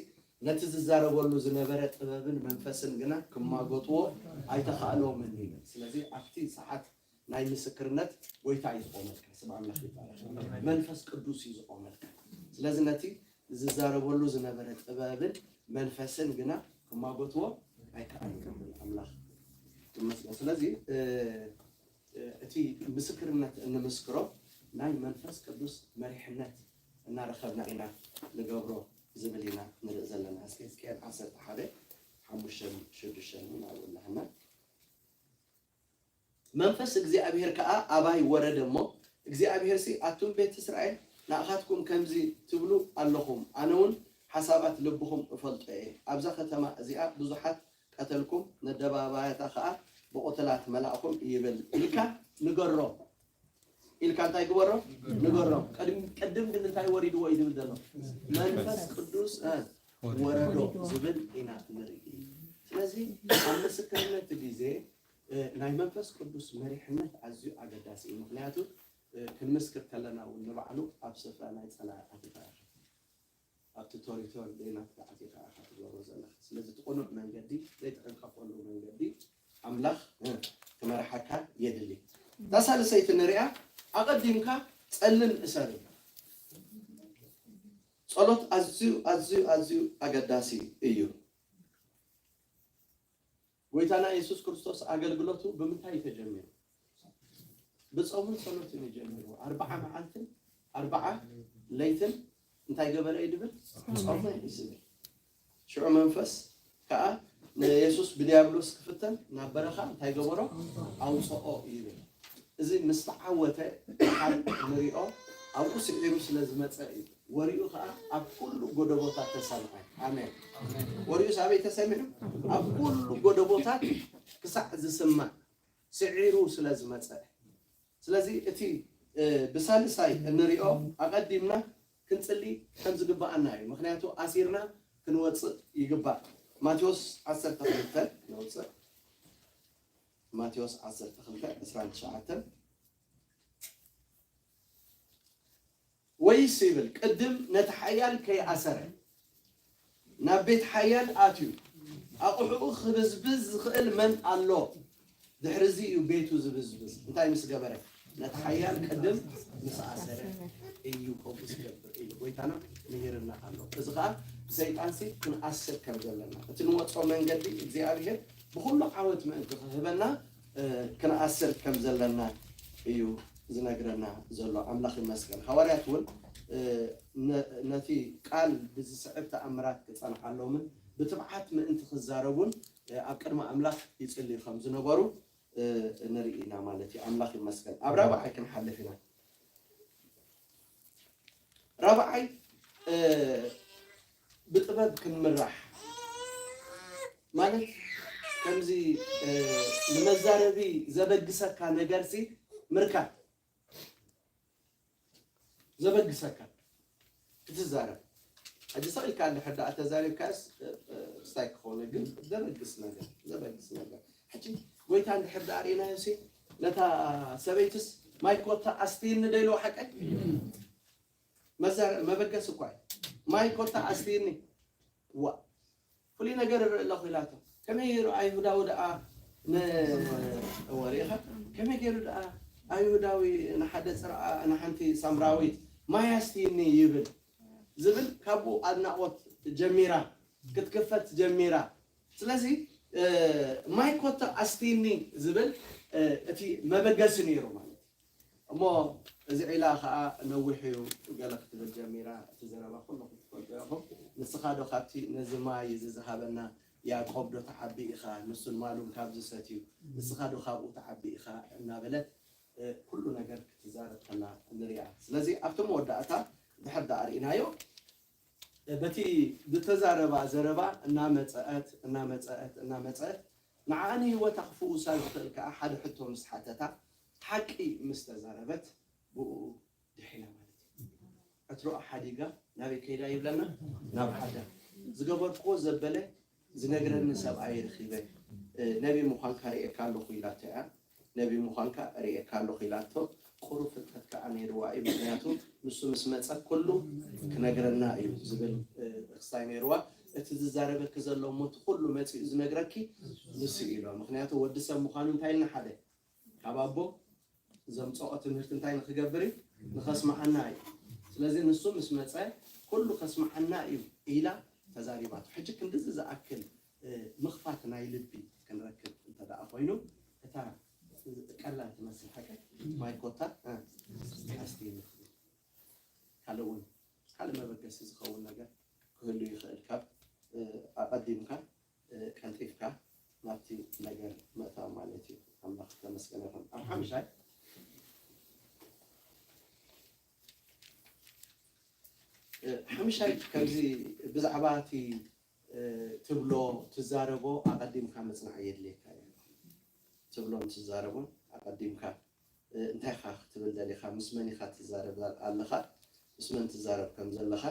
ነቲ ዝዛረበሉ ዝነበረ ጥበብን መንፈስን ግና ክማጎጥዎ ኣይተኻእሎምን ይብል። ስለዚ ኣብቲ ሰዓት ናይ ምስክርነት ጎይታ እዩ ዝቆመልካ። ስም ኣምላኽ ይባረክ። መንፈስ ቅዱስ እዩ ዝቆመልካ። ስለዚ ነቲ ዝዛረበሉ ዝነበረ ጥበብን መንፈስን ግና ክማጎትዎ ኣይከኣሉን። ኣምላኽ ይመስገን። ስለዚ፣ እ፣ እ፣ እቲ ምስክርነት እንምስክሮ ናይ መንፈስ ቅዱስ መሪሕነት እናረኸብና ኢና ንገብሮ ዝብል ኢና ንርኢ ዘለና። እስኪ ሕዝቅኤል ዓሰርተ ሓደ፣ ሓሙሽተን ሽዱሽተን እውን ኣብኡ ኣለና። መንፈስ እግዚኣብሔር ከኣ ኣባይ ወረደ እሞ፣ እግዚኣብሔርሲ፣ ኣቱም ቤት እስራኤል፣ ንኣኻትኩም ከምዚ ትብሉ ኣለኹም፣ ኣነ እውን ሓሳባት ልብኹም እፈልጦ እየ። ኣብዛ ከተማ እዚኣ ብዙሓት ቀተልኩም፣ ነደባባያታ ከኣ ብቑትላት መላእኹም ይብል ኢልካ ንገሮ። ኢልካ እንታይ ግበሮ? ንገሮ። ቅድም-፣ ቅድም ግን እንታይ ወሪድዎ እዩ ዝብል ዘሎ? መንፈስ ቅዱስ፣ እ፣ ወረዶ ዝብል ኢና ንርኢ። ስለዚ ኣብ ምስክርነት ግዜ፣ እ፣ ናይ መንፈስ ቅዱስ መሪሕነት ኣዝዩ ኣገዳሲ እዩ። ምኽንያቱ፣ እ፣ ክንምስክር ከለና እውን ንባዕሉ ኣብ ስፍራ ናይ ጸላኢ ኣቲኻ ኢኻ። ኣብቲ ቶሪቶሪ ዘይናትካ ኣቲኻ ኢኻ ትገብሮ ዘለኻ። ስለዚ እቲ ቅኑዕ መንገዲ፣ ዘይትዕንቀፈሉ መንገዲ ኣምላኽ፣ እ፣ ክመርሓካ የድሊ። እታ ሳልሰይቲ ንሪኣ፣ ኣቐዲምካ ጸልን እሰርን። ጸሎት ኣዝዩ፣ ኣዝዩ፣ ኣዝዩ ኣገዳሲ እዩ። ጎይታና የሱስ ክርስቶስ ኣገልግሎቱ ብምንታይ እዩ ተጀሚሩ? ብጾምን ጸሎትን እዩ ጀሚሩ። ኣርብዓ መዓልትን ኣርብዓ ለይትን እንታይ ገበረ እዩ ድብል? ጾመ እዩ ዝብል። ሽዑ መንፈስ ከኣ ንየሱስ ብዲያብሎስ ክፍተን ናብ በረኻ እንታይ ገበሮ? ኣውጽኦ እዩ ይብል። እዚ ምስ ተዓወተ፣ ደሓር ንሪኦ፣ ኣብኡ ስዒሩ ስለ ዝመጸ እዩ። ወሬኡ ኸዓ ኣብ ኩሉ ጎደቦታት ተሰምዐ። ኣሜን። ወሬኡስ ኣበይ ተሰሚዑ? ኣብ ኩሉ ጎደቦታት ክሳዕ ዝስማዕ ስዒሩ ስለ ዝመጸ። ስለዚ እቲ ብሳልሳይ እንሪኦ ኣቐዲምና ክንጽሊ ከም ዝግባኣና እዩ። ምክንያቱ ኣሲርና ክንወፅእ ይግባእ። ማቴዎስ ዓሰርተ ክልተ ነውፅእ። ማቴዎስ ዓሰርተ ክልተ ዕስራን ትሽዓተን። ወይስ ይብል ቅድም ነቲ ሓያል ከይኣሰረ ናብ ቤት ሓያል ኣትዩ ኣቑሑኡ ክብዝብዝ ዝኽእል መን ኣሎ? ድሕሪ እዚ እዩ ቤቱ ዝብዝብዝ። እንታይ ምስ ገበረ? ነቲ ሓያል ቅድም ምስ ኣሰረ እዩ ከምኡ ዝገብር እዩ ጎይታና ምሂርና ኣሎ። እዚ ኸዓ ብሰይጣንሲ ክንኣስር ከም ዘለና፣ እቲ ንወፅኦ መንገዲ እግዚኣብሔር ብኹሉ ዓወት ምእንቲ ክህበና ክንኣስር ከም ዘለና እዩ ዝነግረና ዘሎ። ኣምላኽ ይመስገን። ሃዋርያት እውን ነቲ ቃል ብዝስዕብ ተኣምራት ክጸንሓሎምን ብትብዓት ምእንቲ ክዛረቡን ኣብ ቅድሚ ኣምላኽ ይጽልዩ ከም ዝነበሩ ንርኢ ኢና ማለት እዩ። ኣምላኽ ይመስገን። ኣብ ራብዓይ ክንሓልፍ ኢና። ራብዓይ ብጥበብ ክንምራሕ ማለት ከምዚ ንመዛረቢ ዘበግሰካ ነገርሲ ምርካብ። ዘበግሰካ ክትዛረብ። ሕጂ ሰቕ ኢልካ እንድሕር ደኣ ተዛሪብካስ ስታይ ክኾነ ግን ዘበግስ ነገር ዘበግስ ነገር። ሕጂ ጎይታ እንድሕር ደኣ ርኢናዮ ሲ ነታ ሰበይትስ ማይ ኮታ ኣስትይኒ ዶ ኢልዋ ሓቀይ? መበገሲ እኳ እዩ። ማይ ኮታ ኣስትይኒ ዋ ፍሉይ ነገር እርኢ ኣለኹ ኢላቶ። ከመይ ገይሩ ኣይሁዳዊ ደኣ ንወሪኻ ከመይ ገይሩ ደኣ ኣይሁዳዊ ንሓደ ፅርኣ ንሓንቲ ሳምራዊት ማይ ኣስትይኒ ይብል ዝብል ካብኡ ኣድናቆት ጀሚራ ክትክፈት ጀሚራ። ስለዚ ማይ ኮታ ኣስትይኒ ዝብል እቲ መበገሲ ነይሩ ማለት እዩ። እሞ እዚ ዒላ ኸዓ ነዊሕ እዩ ገለ ክትብል ጀሚራ። እቲ ዘረባ ኩሉ ክትፈልጡ ኢኹም። ንስኻ ዶ ካብቲ ነዚ ማይ እዚ ዝሃበና ያዕቆብ ዶ ትዓቢ ኢኻ? ንሱን ማሉን ካብ ዝሰትዩ ንስኻ ዶ ካብኡ ትዓቢ ኢኻ? እናበለት ኩሉ ነገር ክትዛረብ ከላ ንሪኣ። ስለዚ ኣብቲ መወዳእታ ድሕር ደኣ ርኢናዮ በቲ ዝተዛረባ ዘረባ እናመፀአት እናመፀአት እናመፀአት ንዓኣ ንህይወታ ክፍውሳ ዝኽእል ከዓ ሓደ ሕቶ ምስ ሓተታ ሓቂ ምስ ተዛረበት ብኡ ድሒና ማለት እዩ። ዕትሮኣ ሓዲጋ ናበይ ከይዳ ይብለና? ናብ ዓዳ። ዝገበርክዎ ዘበለ ዝነግረኒ ሰብኣይ ረኺበ ነቢ ምዃንካ ርእየካ ኣለኹ ኢላቶ እያ። ነቢ ምዃንካ ርእየካ ኣለኹ ኢላቶ። ቁሩብ ፍልጠት ከዓ ነይርዋ እዩ። ምክንያቱ ንሱ ምስ መፀ ኩሉ ክነግረና እዩ ዝብል ክስታይ ነይርዋ። እቲ ዝዛረበኪ ዘሎ እሞ እቲ ኩሉ መፂኡ ዝነግረኪ ንሱ እዩ ኢሎ። ምክንያቱ ወዲ ሰብ ምዃኑ እንታይ ኢልና ሓደ ካብ ኣቦ ዘምፀኦ ትምህርቲ እንታይ ንክገብር እዩ ንኸስማዓና እዩ። ስለዚ ንሱ ምስ መፀ ኩሉ ከስማዓና እዩ ኢላ ተዛሪባቶ። ሕጂ ክንድዚ ዝኣክል ምኽፋት ናይ ልቢ ክንረክብ እንተ ደኣ ኮይኑ እታ ቀላል ትመስል ሓቂ ማይ ኮታ ኣስቲ ካልእ እውን ካልእ መበገሲ ዝኸውን ነገር ክህሉ ይኽእል። ካብ ኣቐዲምካ ቀልጢፍካ ናብቲ ነገር ምእታው ማለት እዩ። ኣምላኽ ተመስገነ ይኹን። ኣብ ሓምሻይ ሓምሻይ ከምዚ ብዛዕባ እቲ ትብሎ ትዛረቦ ኣቐዲምካ ምጽናዕ የድልየካ እዩ። ትብሎን ትዛረቦን ኣቐዲምካ እንታይ ኢኻ ክትብል ደሊኻ? ምስ መን ኢኻ ትዛረብ ኣለኻ? ምስ መን ትዛረብ ከም ዘለኻ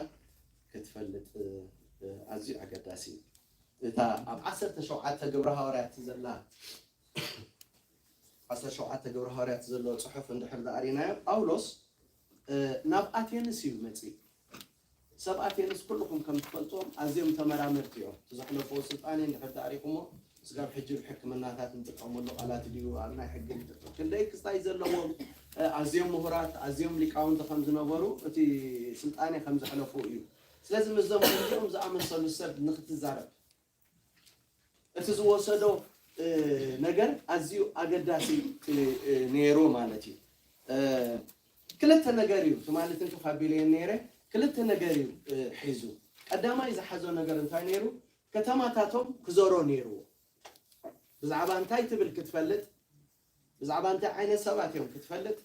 ክትፈልጥ ኣዝዩ ኣገዳሲ እዩ። እታ ኣብ ዓሰርተ ሸውዓተ ግብረ ሃዋርያት ዘላ ዓሰርተ ሸውዓተ ግብረ ሃዋርያት ዘሎ ጽሑፍ እንድሕር ዝኣሪናዮ ጳውሎስ ናብ ኣቴንስ እዩ መጺእ። ሰብ ኣቴንስ ኩልኹም ከም ትፈልጥዎም ኣዝዮም ተመራመርቲ እዮም። እቲ ዘሕለፍዎ ስልጣኔ እንድሕር ተኣሪኹሞ ስጋብ ሕጂ ብሕክምናታት እንጥቀመሉ ቃላት ድዩ ኣብ ናይ ሕጊ ንጥቀም ክንደይ ክስታይ ዘለዎም ኣዝዮም ምሁራት ኣዝዮም ሊቃውንቲ ከም ዝነበሩ እቲ ስልጣኔ ከም ዘሕለፉ እዩ። ስለዚ ምስዞም ከምዚኦም ዝኣመሰሉ ሰብ ንክትዛረብ እቲ ዝወሰዶ ነገር ኣዝዩ ኣገዳሲ ነይሩ ማለት እዩ። ክልተ ነገር እዩ ትማሊ ትንክፍ ኣቢለየን ነይረ። ክልተ ነገር እዩ ሒዙ። ቀዳማይ ዝሓዞ ነገር እንታይ ነይሩ? ከተማታቶም ክዞሮ ነይርዎ። ብዛዕባ እንታይ ትብል ክትፈልጥ ብዛዕባ እንታይ ዓይነት ሰባት እዮም ክትፈልጥ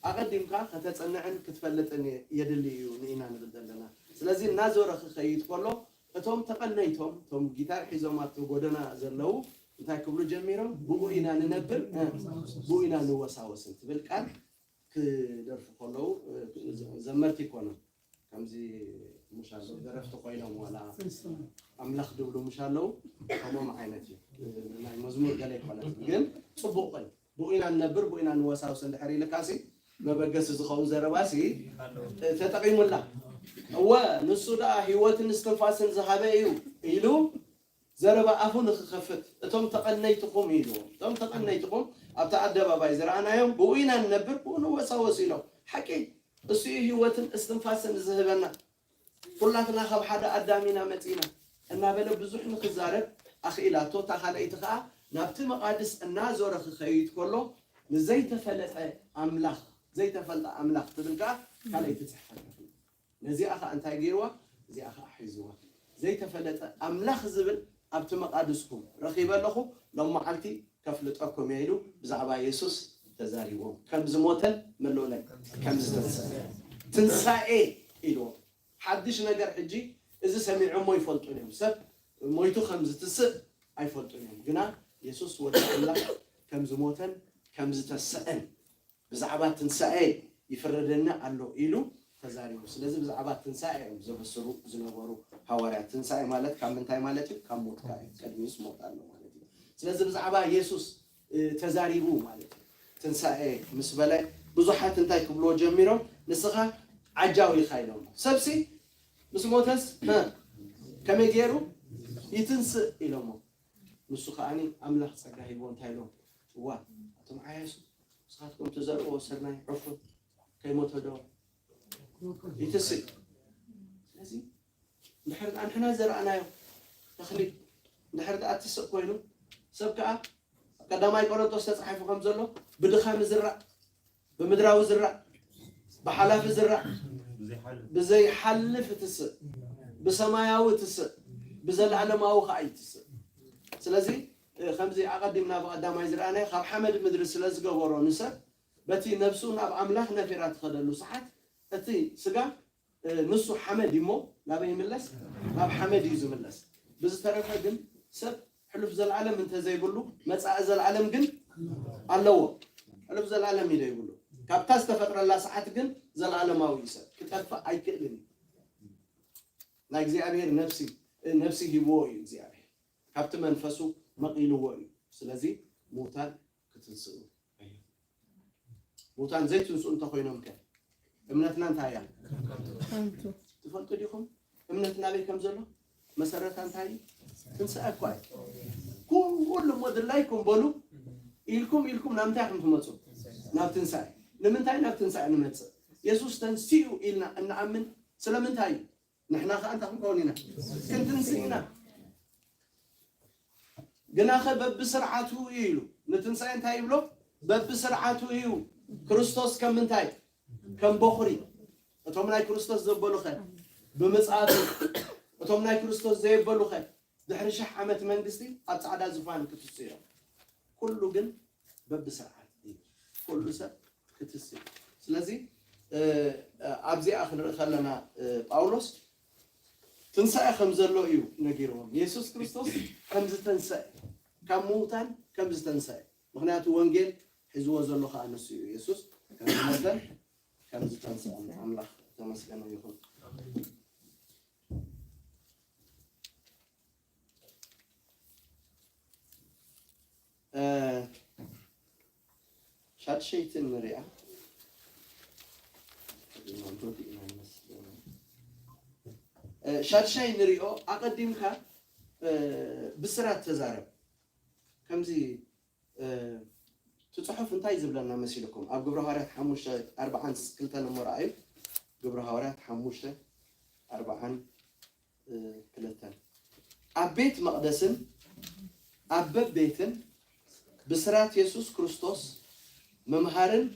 ኣቐዲምካ ከተፅንዕን ክትፈልጥን የድሊ እዩ ንኢና ንብል ዘለና። ስለዚ እናዞረ ክኸይድ ከሎ እቶም ተቐነይቶም እቶም ጊታር ሒዞም ኣብቲ ጎደና ዘለዉ እንታይ ክብሉ ጀሚሮም? ብኡ ኢና ንነብር፣ እ፣ ብኡ ኢና ንወሳወስን ትብል ቃል ክደርፉ ከለዉ፣ እ፣ ዘመርቲ ይኮኑ። ከምዚ ምሽ ኣለዉ፣ ደረፍቲ ኮይኖም ዋላ ኣምላኽ ድብሉ ምሽ ኣለዉ፣ ከምኦም ዓይነት እዩ። እ፣ ናይ መዝሙር ገለ ይኮነት፣ ግን ጽቡቕ እዩ። ብኡ ኢና ንነብር፣ ብኡ ኢና ንወሳወስ እንድሕር ኢልካሲ፣ መበገሲ ዝኸውን ዘረባሲ፣ እ፣ ተጠቒሙላ። እወ፣ ንሱ ደኣ ህይወትን እስትንፋስን ዝሃበ እዩ ኢሉ ዘረባ ኣፉ ንኽኸፍት፣ እቶም ተቐነይትኹም ኢልዎም። እቶም ተቐነይትኹም ኣብቲ ኣደባባይ ዝረኣናዮም፣ ብኡ ኢና ንነብር፣ ብኡ ንወሳወስ ኢሎም። ሓቂ፣ እሱ እዩ ህይወትን እስትንፋስን ዝህበና። ኩላትና ካብ ሓደ ኣዳም ኢና መጺና እናበለ ብዙሕ ንኽዛረብ ኣኽኢላቶ። እታ ካልኣይቲ ኸኣ ናብቲ መቓድስ እናዞረ ክኸይድ ከሎ፣ ንዘይተፈለጠ ኣምላኽ፣ ዘይተፈልጠ ኣምላኽ ትብል ከኣ ካልኣይቲ ጽሕፈት። ነዚኣ ኸኣ እንታይ ገይርዋ? እዚኣ ኸኣ ሒዝዋ። ዘይተፈለጠ ኣምላኽ ዝብል ኣብቲ መቓድስኩም ረኺበ ኣለኹ፣ ሎም መዓልቲ ከፍልጠኩም እየ ኢሉ ብዛዕባ የሱስ ተዛሪብዎም። ከም ዝሞተን መለኦላይ ከም ዝተንስአ። ትንሳኤ ኢልዎም። ሓድሽ ነገር ሕጂ፣ እዚ ሰሚዖሞ ይፈልጡን እዮም። ሰብ ሞይቱ ከም ዝትስእ ኣይፈልጡን እዮም። ግና የሱስ ወዲ ኣምላኽ ከም ዝሞተን ከም ዝተስአን ብዛዕባ ትንሳኤ ይፍረደኒ ኣሎ ኢሉ ተዛሪቡ። ስለዚ ብዛዕባ ትንሳኤ እዮም ዘበስሩ ዝነበሩ ሃዋርያት። ትንሳኤ ማለት ካብ ምንታይ ማለት እዩ? ካብ ሞትካ እዩ። ቅድሚኡስ ሞት ኣሎ ማለት እዩ። ስለዚ ብዛዕባ የሱስ፣ እ፣ ተዛሪቡ ማለት እዩ። ትንሳኤ ምስ በለ ብዙሓት እንታይ ክብልዎ ጀሚሮም? ንስኻ ዓጃው ኢኻ ኢሎሞ። ሰብሲ ምስ ሞተስ፣ እ፣ ከመይ ገይሩ ይትንስእ ኢሎሞ። ንሱ ከኣኒ ኣምላኽ ጸጋ ሂብዎ እንታይ ኢሎም? እዋ፣ ኣቶም ዓያሱ ንስኻትኩም ትዘርእዎ ስርናይ ዕፉን ከይሞተ ዶ ይትስእ? ስለዚ እንድሕር ደኣ ንሕና ዘርኣናዮ ተኽሊ እንድሕር ደኣ ትስእ ኮይኑ፣ ሰብ ከኣ ኣብ ቀዳማይ ቆሮንቶስ ተጻሒፉ ከም ዘሎ ብድኻም ዝራእ፣ ብምድራዊ ዝራእ፣ ብሓላፊ ዝራእ፣ ብዘይሓልፍ ትስእ፣ ብሰማያዊ ትስእ፣ ብዘለኣለማዊ ከኣ ይትስእ። ስለዚ፣ እ፣ ከምዚ ኣቐዲምና ብቐዳማይ ዝረኣናዮ ካብ ሓመድ ምድሪ ስለ ዝገበሮ ንሰብ በቲ ነብሱ ናብ ኣምላኽ ነፊራ ትኸደሉ ሰዓት እቲ ስጋ፣ እ፣ ንሱ ሓመድ እዩ እሞ ናበይ ይምለስ? ናብ ሓመድ እዩ ዝምለስ። ብዝተረፈ ግን ሰብ ሕሉፍ ዘለዓለም እንተዘይብሉ መጻኢ ዘለዓለም ግን ኣለዎ። ሕሉፍ ዘለዓለም እዩ ዘይብሉ። ካብታ ዝተፈጥረላ ሰዓት ግን ዘለዓለማዊ እዩ ሰብ። ክጠፍእ ኣይክእልን እዩ። ናይ እግዚኣብሔር ነፍሲ፣ ነፍሲ ሂብዎ እዩ እግዚኣብሔር። ካብቲ መንፈሱ መቒልዎ እዩ። ስለዚ ምዉታን ክትንስኡ እዮም። ምዉታን ዘይትንስኡ እንተኾይኖም ከ እምነትና እንታይ እያ? ከንቱ። ትፈልጡ ዲኹም? እምነትና ኣበይ ከም ዘሎ? መሰረታ እንታይ እዩ? ትንሳኤ እኳ እዩ። ኩሉ እሞ ድላይኩም በሉ ኢልኩም ኢልኩም ናብ ምንታይ ኢኹም ትመጹ? ናብ ትንሳኤ። ንምንታይ ናብ ትንሳኤ ንመጽእ? የሱስ ተንሲኡ ኢልና እንኣምን ስለምንታይ እዩ? ንሕና ኸኣ እንታይ ክንከውን ኢና? ክንትንስእ ኢና። ግናኸ በብስርዓቱ እዩ ኢሉ። ንትንሳኤ እንታይ ይብሎ? በብስርዓቱ እዩ። ክርስቶስ ከም ምንታይ? ከም በኹሪ። እቶም ናይ ክርስቶስ ዘበሉኸ? ብምጽኣቱ። እቶም ናይ ክርስቶስ ዘየበሉኸ? ድሕሪ ሽሕ ዓመት መንግስቲ ኣብ ጻዕዳ ዝፋን ክትሱ እዮም። ኩሉ ግን በብስርዓት እዩ። ኩሉ ሰብ ክትስ እዩ። ስለዚ፣ እ፣ ኣብዚኣ ክንርኢ ከለና፣ እ፣ ጳውሎስ ትንሳኤ ከም ዘሎ እዩ ነጊርዎም። የሱስ ክርስቶስ ከም ዝተንሰአ፣ ካብ ምዉታን ከም ዝተንሰአ። ምኽንያቱ ወንጌል ሒዝዎ ዘሎ ከኣ ንሱ እዩ። የሱስ ከም ዝሞተን ከም ዝተንሰአን። ኣምላኽ ተመስገነ ይኹን። እ፣ ሻድሸይቲ ንሪኣ። እ፣ ሻድሻይ ንሪኦ፣ ኣቐዲምካ፣ እ፣ ብስራት ተዛረብ። ከምዚ፣ እ፣ እቲ ጽሑፍ እንታይ ዝብለና መሲልኩም? ኣብ ግብረ ሃዋርያት ሓሙሽተ ኣርብዓን ክልተን እሞ ረኣዩ። ግብረ ሃዋርያት ሓሙሽተ ኣርብዓን እ፣ ክልተን። ኣብ ቤት መቕደስን ኣብ በቤትን ብስራት የሱስ ክርስቶስ ምምሃርን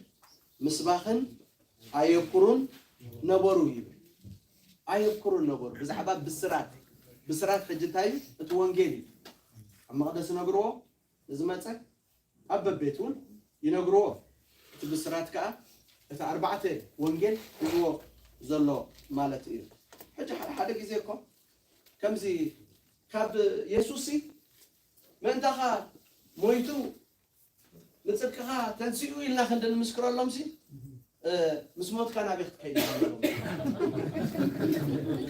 ምስባኽን ኣየኩሩን ነበሩ ይብል። ኣየኩሩን ነበሩ። ብዛዕባ ብስራት፣ ብስራት ሕጂ እንታይ እዩ? እቲ ወንጌል እዩ። ኣብ መቕደስ ይነግርዎ፣ ንዝመጸ ኣብ በቤት እውን ይነግርዎ። እቲ ብስራት ከኣ እቲ ኣርባዕተ ወንጌል ሒዝዎ ዘሎ ማለት እዩ። ሕጂ ሓደ ሓደ ግዜ እኮ ከምዚ ካብ የሱስ ሲ ምእንታኻ ሞይቱ ንጽድቅኻ ተንሲኡ ኢልና ክንዲ ንምስክረሎም ሲ፣ እ፣ ምስ ሞትካ ናበይ ክትከይድ ኢኻ ንብሎም።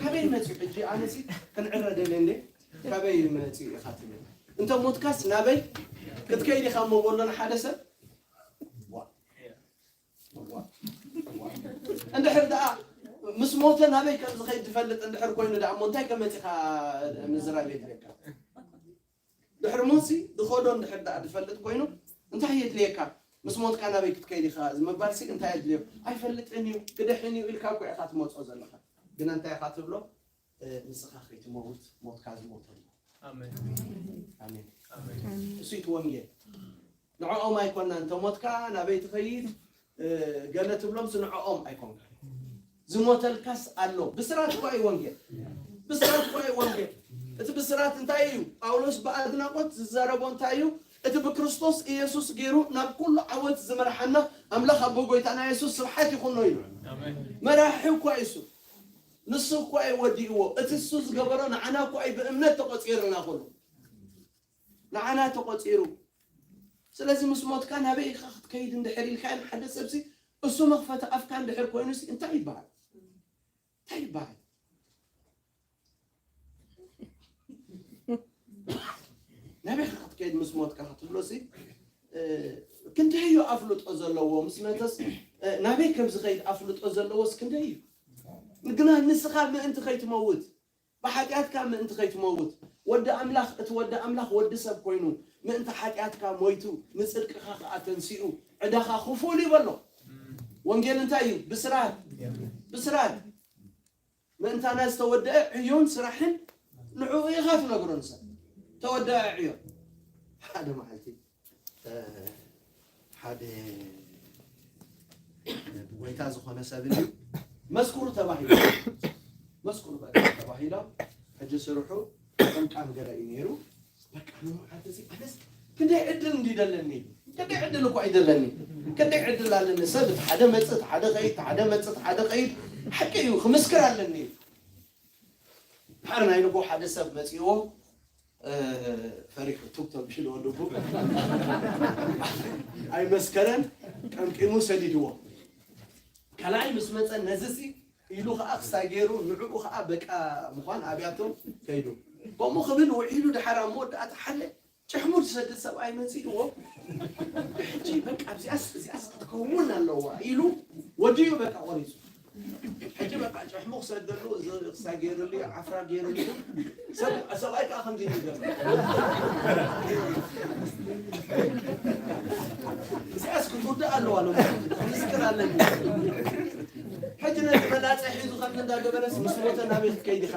ካበይ መጺኡ ሕጂ ኣነ ሲ ክንዕረ ደልየ እንዴ፣ ካበይ መጺኡ ኢኻ ትብል? እንተ ሞትካስ ናበይ ክትከይድ ኢኻ እሞ በሎ ንሓደ ሰብ። ዋ። ዋ። ዋ። እንድሕር ደኣ ምስ ሞተ ናበይ ከም ዝኸይድ ትፈልጥ እንድሕር ኮይኑ ደኣ እሞ እንታይ ከመጺኻ ምዝራብ የድልየካ? ድሕሪ ሞትሲ ዝኸዶ እንድሕር ደኣ ዝፈልጥ ኮይኑ እንታይ የድልየካ? ምስ ሞትካ ናበይ ክትከይድ ኢኻ ምባልሲ እንታይ የድልዮ? ኣይፈልጥን እዩ፣ ክድሕን እዩ ኢልካ እኮ ኢኻ ትመጾ ዘለኻ። ግን እንታይ ኢኻ ትብሎ? እ፣ ንስኻ ከይትመውት ሞትካ ዝሞተሉ። ኣሜን። ኣሜን። ኣሜን። እሱ እቲ ወንጌል። ንዕኦም ኣይኮና እንተ ሞትካ ናበይ ትኸይድ፣ እ፣ ገለ ትብሎምስ ንዕኦም ኣይኮንካ። ዝሞተልካስ ኣሎ። ብስራት እኮ እዩ ወንጌል። ብስራት እኮ እዩ ወንጌል። እቲ ብስራት እንታይ እዩ? ጳውሎስ ብኣድናቖት ዝዛረቦ እንታይ እዩ? እቲ ብክርስቶስ ኢየሱስ ገይሩ ናብ ኩሉ ዓወት ዝመርሓና ኣምላኽ ኣቦ ጎይታና የሱስ ስብሓት ይኹኖ ኢሉ። ኣሜን። መራሒ እኮ እዩ እሱ። ንሱ እኮ እዩ ወዲእዎ። እቲ እሱ ዝገበሮ ንዓና እኮ እዩ ብእምነት ተቖጺርና ኩሉ። ንዓና ተቖጺሩ። ስለዚ ምስ ሞትካ ናበይ ኢኻ ክትከይድ እንድሕር ኢልካ ንሓደ ሰብሲ እሱ መኽፈቲ ኣፍካ እንድሕር ኮይኑሲ እንታይ ይበሃል? እንታይ ይበሃል? ናበይ ኢኻ ክትከይድ ምስ ሞትካ ክትብሎሲ፣ እ፣ ክንደይ እዩ ኣፍልጦ ዘለዎ? ምስ መተስ፣ እ፣ ናበይ ከም ዝኸይድ ኣፍልጦ ዘለዎስ ክንደይ እዩ? ግና ንስኻ ምእንቲ ከይትመውት፣ ብሓጢኣትካ ምእንቲ ከይትመውት፣ ወዲ ኣምላኽ፣ እቲ ወዲ ኣምላኽ ወዲ ሰብ ኮይኑ ምእንቲ ሓጢኣትካ ሞይቱ፣ ንጽድቅኻ ከኣ ተንሲኡ፣ ዕዳኻ ክፉል እዩ በሎ። ወንጌል እንታይ እዩ? ብስራት። ብስራት። ምእንታና ዝተወደአ ዕዮን ስራሕን ንዕኡ ኢኻ ትነግሮ ንሰብ። ተወደአ ዕዮ። ሓደ መዓልቲ፣ እ፣ ሓደ ብጎይታ ዝኾነ ሰብ እዩ። መስክሩ ተባሂሉ። መስክሩ በቃ ተባሂሎም። ሕጂ ስርሑ ቀምቃም ገለ እዩ ነይሩ። በቃ ንመዓልቲ እዚ ኣነስ ክንደይ ዕድል እንዲ ደለኒ። ክንደይ ዕድል እኮ እዩ ደለኒ። ክንደይ ዕድል ኣለኒ። ሰብ እቲ ሓደ መጽእ፣ እቲ ሓደ ኸይድ፣ እቲ ሓደ መጽእ፣ እቲ ሓደ ኸይድ። ሓቂ እዩ፣ ክምስክር ኣለኒ። ድሓር ናይ ንጎ ሓደ ሰብ መጺዎ፣ እ፣ ፈሪሑ ቱግ ተቢሉ ልቡ ኣይመስከረን፣ ቀምቂሙ ሰዲድዎ። ካልኣይ ምስ መጸ ነዚ ሲ ኢሉ ኸኣ ክሳይ ገይሩ፣ ንዕኡ ኸኣ በቃ ምዃን ኣብያቶም ከይዱ። ከምኡ ክብል ውዒሉ ድሓር ኣብ መወዳእታ ሓለ ጭሕሙ ዝሰድድ ሰብኣይ መጺእዎ፣ ሕጂ በቃ እዚኣስ፣ እዚኣስ ክትከውን ኣለዋ ኢሉ ወዲኡ በቃ ቆሪጹ። ሕጂ በቃ ጭሕሙ ክሰደሉ፣ እዚ ክሳይ ገይሩሉ፣ ዓፍራ ገይሩሉ፣ ሰብ-፣ ሰብኣይ ከኣ ከምዚ ይብል ዘሎ። እዚኣስ ክትውዳእ ኣለዋ ሎሚ፣ ክምስክር ኣለኒ። ሕጂ ነቲ መላጸ ሒዙ ከምዚ እንዳገበረስ ምስ ሞተ ናበይ ክትከይድ ኢኻ?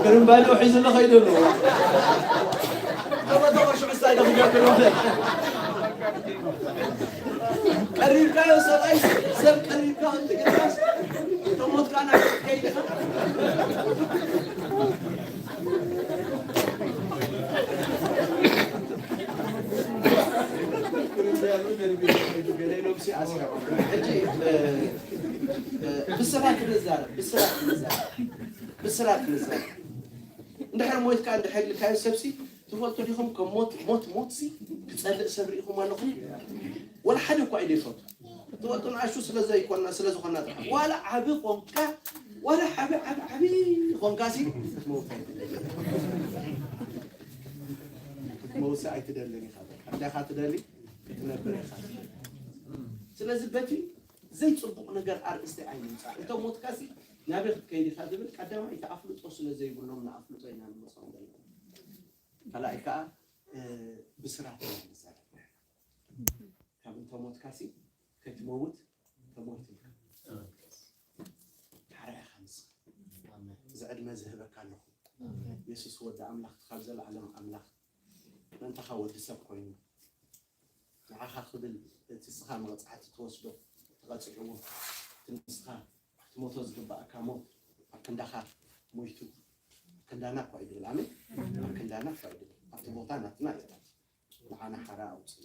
ግርምባሎ ሒዙ ኣሎ ከይዱ ኣሎ። ተመተወ ሽዑ ስታይ ዶ ክገብር ማለት? ቀሪብካዮ ሰብኣይ፣ ሰብ ቀሪብካ እንትግዳስ፣ ተሞትካ ናበይ ክትከይድ ኢኻ? ሕጂ፣ እ፣ እ፣ ብስራት ንዛረብ፣ ብስራት ንዛረብ፣ ብስራት ንዛረብ። እንድሕር ሞይትካ እንድሕር ኢልካዮ ሰብሲ ትፈልጡ ዲኹም? ከም ሞት፣ ሞት፣ ሞትሲ ክጸልእ ሰብ ርኢኹም ኣለኹም? ወላ ሓደ እኳ እዩ ዘይፈቱ። ትወጡ ንኣሽቱ ስለ ዘይኮና፣ ስለ ዝኾና ጥራሕ። ዋላ ዓቢ ኾንካ፣ ዋላ ዓቢ፣ ዓቢ፣ ዓቢ ኾንካሲ ክትመውት ኣይትደልን። ክትመውትሲ ኣይትደልን ኢኻ። በቃ እንታይ ኢኻ ትደሊ? ክትነብር ኢኻ። ስለዚ በቲ ዘይጽቡቕ ነገር ኣርእስቲ ኣይንምጻእ። እንተ ሞትካሲ ናበይ ክትከይድ ኢኻ ዝብል ቀዳማይ እቲ ኣፍልጦ ስለ ዘይብሎም ንኣፍልጦ ኢና ንመጾም ዘለና። ካልኣይ ከኣ፣ እ፣ ብስራት ኢና ንዛረብ። ካብ እንተ ሞትካሲ ከይትመውት ተሞይት ኢልካ። ሓራ ኢኻ ንስኻ። እዚ ዕድመ ዝህበካ ኣለኹ። የሱስ ወዲ ኣምላኽ፣ ካብ ዘለዓለም ኣምላኽ፣ ምእንታኻ ወዲ ሰብ ኮይኑ፣ ንዓኻ ክብል እቲ ንስኻ መቕጻዕቲ ትወስዶ ተቐጺዕዎ፣ እቲ ንስኻ ክትሞቶ ዝግባእካ ሞት ኣብ ክንዳኻ ሞይቱ። ኣብ ክንዳና እኳ እዩ ድብል። ኣሜን። ኣብ ክንዳና እኳ እዩ ድብል። ኣብቲ ቦታ ናትና እዩ። ንዓና ሓራ ኣውፅኡ።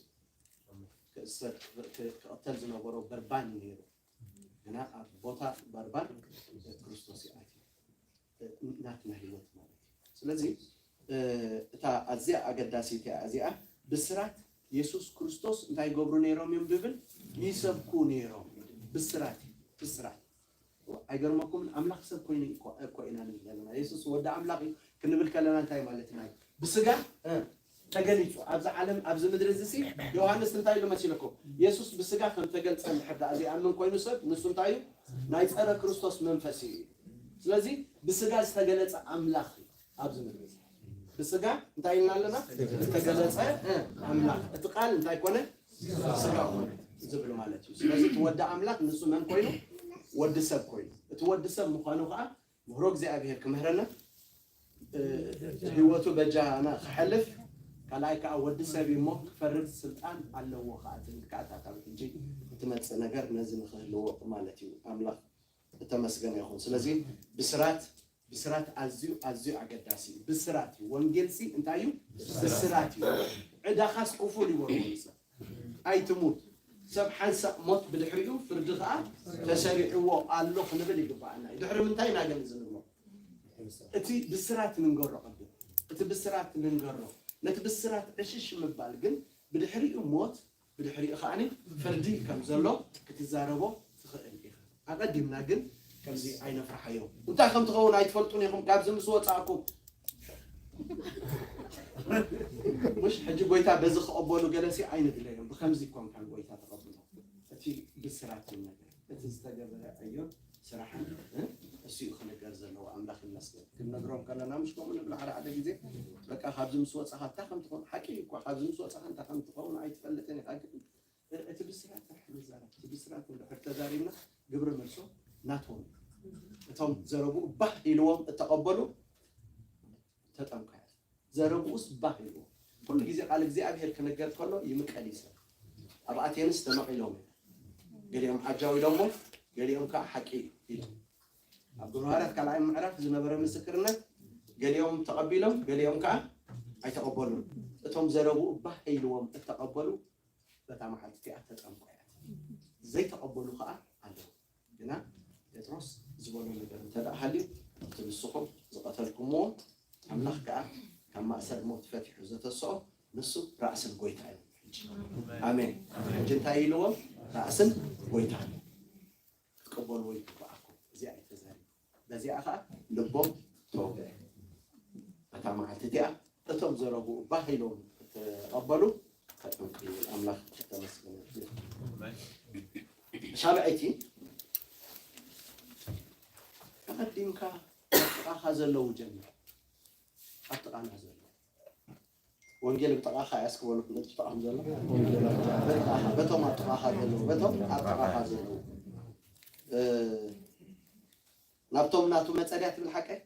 ክእሰር፣ ክ-፣ ክቕተል ዝነበሮ በርባን እዩ ነይሩ። ግና ኣብ ቦታ በርባን ክርስቶስ እዩ ኣትዩ። ናትና ህይወት ማለት እዩ። ስለዚ እታ ኣዝያ ኣገዳሲት እያ እዚኣ። ብስራት የሱስ ክርስቶስ እንታይ ይገብሩ ነይሮም እዮም ድብል? ይሰብኩ ነይሮም። ብስራት እዩ፣ ብስራት። ኣይገርመኩምን? ኣምላኽ ሰብ ኮይኑ እኮ ኢና ንብል ዘለና። የሱስ ወዲ ኣምላኽ እዩ ክንብል ከለና እንታይ ማለትና እዩ? ብስጋ ተገሊጹ ኣብዚ ዓለም፣ ኣብዚ ምድሪ እዚ ሲ ዮሃንስ እንታይ ኢሉ መሲለኩም? የሱስ ብስጋ ከም ተገልጸ እንድሕር ደኣ ዘይኣምን ኮይኑ ሰብ፣ ንሱ እንታይ እዩ? ናይ ጸረ ክርስቶስ መንፈስ እዩ። ስለዚ ብስጋ ዝተገለጸ ኣምላኽ እዩ ኣብዚ ምድሪ እዚ። ብስጋ እንታይ ኢልና ኣለና? ዝተገለጸ ኣምላኽ። እቲ ቃል እንታይ ኮነ? ስጋ ኮነ ዝብል ማለት እዩ። ስለዚ እቲ ወዲ ኣምላኽ ንሱ መን ኮይኑ? ወዲ ሰብ ኮይኑ። እቲ ወዲ ሰብ ምዃኑ ከዓ ምህሮ እግዚኣብሔር ክምህረና፣ ህይወቱ በጃና ክሓልፍ፣ ካልኣይ ከዓ ወዲ ሰብ እዩ እሞ ክፈርድ ስልጣን ኣለዎ ከዓ ትብል ከዓ እታ ካብ ሕጂ እትመፅእ ነገር ነዚ ንክህልዎ ማለት እዩ። ኣምላኽ እተመስገነ ይኹን። ስለዚ ብስራት፣ ብስራት ኣዝዩ ኣዝዩ ኣገዳሲ እዩ። ብስራት እዩ። ወንጌል ሲ እንታይ እዩ? ብስራት እዩ። ዕዳኻስ ክፉል ይበሉ። ኣይትሙት። ሰብ ሓንሳእ ሞት ብድሕሪኡ ፍርዲ ከዓ ተሰሪዕዎ ኣሎ ክንብል ይግባኣና እዩ። ድሕሪ ምንታይ ኢና ግን እዚ ንብሎ? እቲ ብስራት ንንገሮ ቅድም። እቲ ብስራት ንንገሮ። ነቲ ብስራት ዕሽሽ ምባል ግን ብድሕሪኡ ሞት፣ ብድሕሪኡ ከዓ ፍርዲ ከም ዘሎ ክትዛረቦ ትኽእል ኢኻ። ኣቐዲምና ግን ከምዚ ኣይነፍርሓዮ። እንታይ ከም ትኸውን ኣይትፈልጡን ኢኹም። ካብዚ ምስ ወፃእኩም፣ ምሽ ሕጂ ጎይታ በዚ ክቐበሉ ገለሲ ኣይንድለዮም። ብከምዚ ኮንካ ጎይታ ተቐብሎ። እቲ ብስራት ይነገር። እቲ ዝተገበረ ዕዮን ስራሕን፣ እ፣ እሱ እዩ ክነገር ዘለዎ። ኣምላኽ ይመስገን። ክንነግሮም ከለና ምሽ ከምኡ ንብል ሓደ ሓደ ግዜ። በቃ ካብዚ ምስ ወፃኻ እንታይ ከም ትኸውን ሓቂ እዩ እኮ። ካብዚ ምስ ወፃኻ እንታይ ከም ትኸውን ኣይትፈልጥን ኢኻ። ግን እቲ ብስራት ጥራሕ ንዛረብ። እቲ ብስራት እንድሕር ተዛሪብና ግብረ መልሶ ናቶም እዩ። እቶም ዘረብኡ ባህ ኢልዎም እተቐበሉ ተጠምቀያት። ዘረብኡስ ባህ ኢልዎም። ኩሉ ግዜ ቃል እግዚኣብሔር ክነገር ከሎ ይምቀል እዩ ሰብ። ኣብ ኣቴንስ ተመቒሎም እዮም። ገሊኦም ዓጃው ኢሎሞ፣ ገሊኦም ከዓ ሓቂ እዩ ኢሎም። ኣብ ግብረ ሃዋርያት ካልኣይ ምዕራፍ ዝነበረ ምስክርነት ገሊኦም ተቐቢሎም፣ ገሊኦም ከዓ ኣይተቐበሉን። እቶም ዘረብኡ ባህ ኢልዎም እተቐበሉ በታ መዓልቲ እቲኣ ተጠምቆ እያ። ዘይተቐበሉ ከዓ ኣለዉ። ግና ጴጥሮስ ዝበሎ ነገር እንተ ደኣ ሃልዩ፣ እቲ ንስኹም ዝቐተልኩምዎ ኣምላኽ ከኣ ካብ ማእሰር ሞት ፈቲሑ ዘተስኦ ንሱ ራእስን ጐይታ እዩ። ሕጂ ኣሜን። ሕጂ እንታይ ኢልዎም? ራእስን ጐይታ ክትቅበልዎ ይግብኣኩም። እዚኣ እዩ ተዛሪቡ። በዚኣ ኸኣ ልቦም ተወግአ። በታ መዓልቲ እቲኣ እቶም ዘረብኡ ባህ ኢሎም እተቐበሉ ተጠምቁ ይብል። ኣምላኽ ዝተመስገነ ይኹን። ሻብዐይቲ፣ ኣቐዲምካ ኣብ ጥቓኻ ዘለዉ ጀምር። ኣብ ጥቓና ዘለዉ። ወንጌል ብጥቓኻ እያ እስኪ በሉ፣ ነቲ ጥቓኹም ዘሎ። ብጥቓኻ፣ በቶም ኣብ ጥቓኻ ዘለዉ፣ በቶም ኣብ ጥቓኻ ዘለዉ። እ፣ ናብቶም ናቱ መጸ ድያ ትብል ሓቀይ?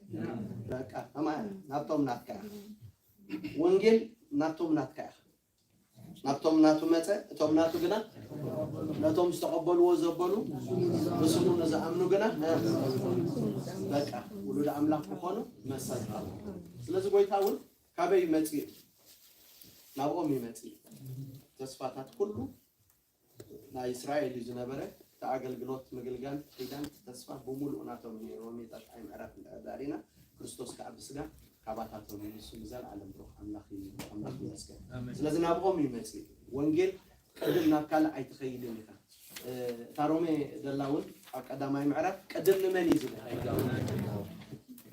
በቃ፣ ከማን ናብቶም ናትካ እያ። ወንጌል ናብቶም ናትካ እያ። ናብቶም ናቱ መጸ፣ እቶም ናቱ ግና ነቶም ዝተቐበልዎ ዘበሉ፣ ብስሙ ንዝኣምኑ ግና፣ በቃ፣ ውሉድ ኣምላኽ ክኾኑ መሰል ሃቡ። ስለዚ ጐይታ እውን ካበይ እዩ መጺኡ? ናብኦም እዩ መጺኡ። ተስፋታት ኩሉ ናይ እስራኤል እዩ ዝነበረ። እቲ ኣገልግሎት፣ ምግልጋል፣ ኪዳን፣ ተስፋ ብምሉኡ ናቶም እዩ ነይሩ። ሮሜ ጣልቃይ ምዕራፍ እንድሕር ዳሪና፣ ክርስቶስ ከኣ ብስጋ ካባታቶም እዩ። ንሱ ንዘለኣለም ብሩኽ ኣምላኽ እዩ። ኣምላኽ ይመስገን። ኣሜን። ስለዚ ናብኦም እዩ መጺኡ። ወንጌል ቅድም ናብ ካልእ ኣይትኸይድን ኢኻ። እ፣ እታ ሮሜ ደላ እውን ኣብ ቀዳማይ ምዕራፍ ቅድም ንመን እዩ ዝብል?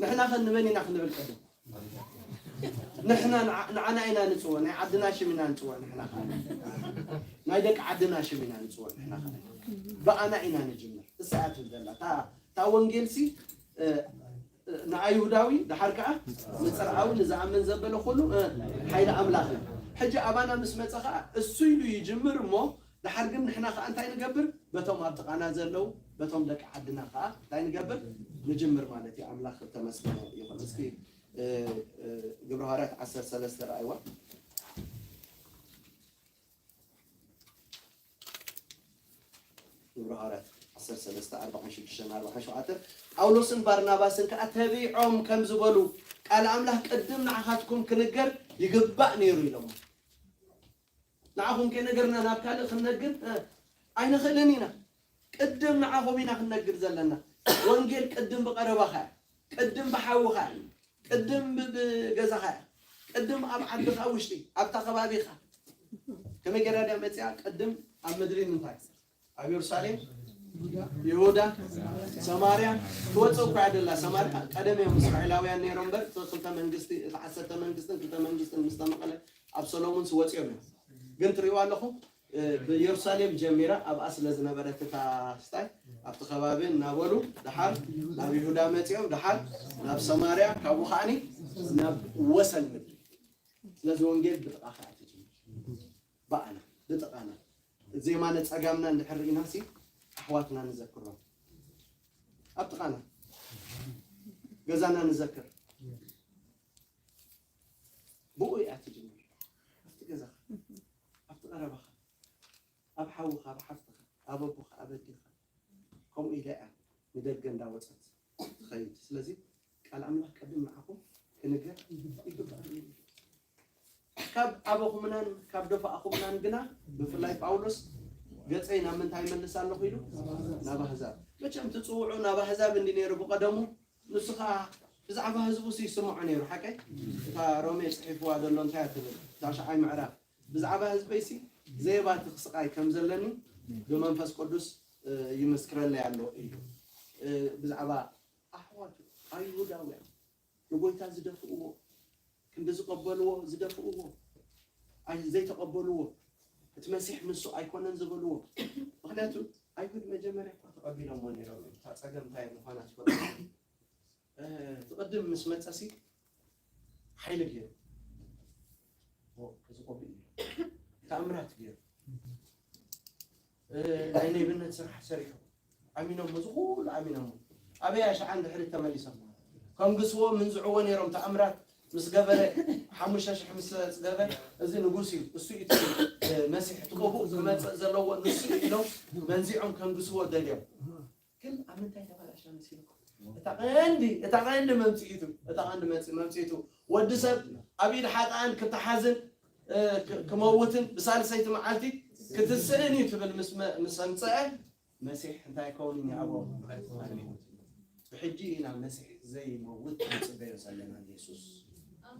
ንሕና ኸ ንመን ኢና ክንብል ቅድም? ንሕና ንዓ-፣ ንዓና ኢና ንጽውዕ፣ ናይ ዓድና ሽም ኢና ንጽውዕ ንሕና ኸኣ። ናይ ደቂ ዓድና ሽም ኢና ንጽውዕ ንሕና ኸኣ። ብኣና ኢና ንጅምር። እሳ እያ ትብል ዘላ። እታ፣ እታ ወንጌልሲ፣ እ፣ እ፣ ንኣይሁዳዊ፣ ደሓር ከኣ ንጽርዓዊ፣ ንዝኣምን ዘበለ ኩሉ፣ እ፣ ሓይሊ ኣምላኽ እዩ። ሕጂ ኣባና ምስ መጸ ኸኣ እሱ ኢሉ ይጅምር እሞ፣ ደሓር ግን ንሕና ኸኣ እንታይ ንገብር? በቶም ኣብ ጥቓና ዘለዉ፣ በቶም ደቂ ዓድና ኸኣ እንታይ ንገብር? ንጅምር ማለት እዩ። ኣምላኽ እተመስገነ ይኹን። እስኪ እ፣ እ፣ ግብረ ሃዋርያት ዓሰርተ ሰለስተ ረኣይዋ። ግብረ ሃዋርያት ዓሰርተ ሰለስተ፣ ኣርብዓን ሽዱሽተን ኣርብዓን ሸውዓተን፣ ጳውሎስን ባርናባስን ከኣ ተቢዖም ከም ዝበሉ፣ ቃል ኣምላኽ ቅድም ንዓኻትኩም ክንገር ይግባእ ነይሩ ኢሎሞ። ንዓኹም ከይነገርና ናብ ካልእ ክንነግር፣ እ፣ ኣይንኽእልን ኢና። ቅድም ንዓኹም ኢና ክንነግር ዘለና። ወንጌል ቅድም ብቐረባኻ እያ። ቅድም ብሓውኻ እዩ። ቅድም ብ- ብገዛኻ እዩ። ቅድም ኣብ ዓድኻ ውሽጢ ኣብታ ከባቢኻ ከመይ ገይራ ድያ መፅያ? ቅድም ኣብ ምድሪ ምንታይ? ኣብ የሩሳሌም፣ ይሁዳ፣ ሰማርያ። ትወፅእ እኳ እያ ደላ። ሰማርያ ቀደም እዮም እስራኤላውያን ነይሮም እምበር እቲ ክልተ መንግስቲ፣ እቲ ዓሰርተ መንግስትን ክልተ መንግስትን ምስ ተመቐለ ኣብ ሰሎሙን ስወፅኦም እዮም። ግን ትሪእዋ ኣለኹም፣ ብኢየሩሳሌም ጀሚራ ኣብኣ ስለ ዝነበረት እታ ስታይ ኣብቲ ከባቢ እናበሉ ደሓር ናብ ይሁዳ መፂኦም፣ ደሓር ናብ ሰማርያ፣ ካብኡ ከዓኒ ናብ ወሰን ምድሪ። ስለዚ ወንጌል ብጥቓኻ እያ ትጅምር። ብኣና፣ ብጥቓና። ዜማነ ጸጋምና እንድሕር ርኢናሲ ኣሕዋትና ንዘክሮም። ኣብ ጥቓና፣ ገዛና ንዘክር። ብኡ እያ ትጅምር። ኣብቲ ገዛኻ፣ ኣብቲ ቀረባኻ፣ ኣብ ሓውኻ፣ ኣብ ሓፍትኻ፣ ኣብ ኣቦኻ፣ ኣብ ኣዴኻ። ከምኡ ኢላ እያ ንደገ እንዳወጸት ትኸይድ። ስለዚ ቃል ኣምላኽ ቅድም ንዓኹም ክንገር ይግባእ። ካብ ኣበኹምናን ካብ ደፋእኹምናን ግና ብፍላይ ጳውሎስ ገጸይ ናብ ምንታይ ይመልስ ኣለኹ ኢሉ? ናብ ኣህዛብ። መቸም ትጽውዑ ናብ ኣህዛብ እንዲ ነይሩ ብቐደሙ። ንሱ ኸዓ ብዛዕባ ህዝቡስ ይስምዖ ነይሩ። ሓቀይ? እታ ሮሜ ጽሒፍዋ ዘሎ እንታይ እያ ትብል? እታ ሻዓይ ምዕራፍ። ብዛዕባ ህዝበይሲ ዘየባትኽ ስቓይ ከም ዘለኒ ብመንፈስ ቅዱስ ይመስክረለይ ኣሎ ኢሉ። ብዛዕባ ኣሕዋቱ ኣይሁዳውያን ንጎይታ ዝደፍእዎ፣ ክንዲ ዝቐበልዎ ዝደፍእዎ፣ ኣይ ዘይተቐበልዎ፣ እቲ መሲሕ ንሱ ኣይኮነን ዝበልዎ። ምኽንያቱ ኣይሁድ መጀመርያ እኳ ተቐቢሎምዎ ነይሮም እዮም። እታ ጸገም እንታይ ምዃና ትፈልጡ። ትቕድም ምስ መጸሲ ሓይሊ ገይሩ እዚ ቆቢዕ እዩ። ተኣምራት ገይሩ ናይ ነብነት ስራሕ ሰሪሑ ኣሚኖም፣ እዚ ኩሉ ኣሚኖም። ኣበይ ኣሽዓ እንድሕሪ ተመሊሶም ከንግስዎ ምንዝዕዎ ነይሮም። ተኣምራት ምስ ገበረ፣ ሓሙሽተ ሽሕ ምስ ገበረ፣ እዚ ንጉስ እዩ፣ እሱ እዩ እቲ መሲሕ፣ እቲ ቅቡእ ክመጽእ ዘለዎ ንሱ እዩ ኢሎም መንዚዖም ከንግስዎ ደልዮም። ግን ኣብ ምንታይ ተበላሽና መሲልኩም? እታ ቀንዲ፣ እታ ቀንዲ መምጽኢቱ፣ እታ ቀንዲ መምጽ- መምጽኢቱ ወዲ ሰብ ኣብ ኢድ ሓጥኣን ክተሓዝን ክመውትን ብሳልሰይቲ መዓልቲ ክትስእን እዩ ትብል ምስ ኣምፀአ መሲሕ እንታይ ከውን እኒኣዎም? ብሕጂ ኢና መሲሕ ዘይመውት ንፅበዮ ዘለና ንየሱስ።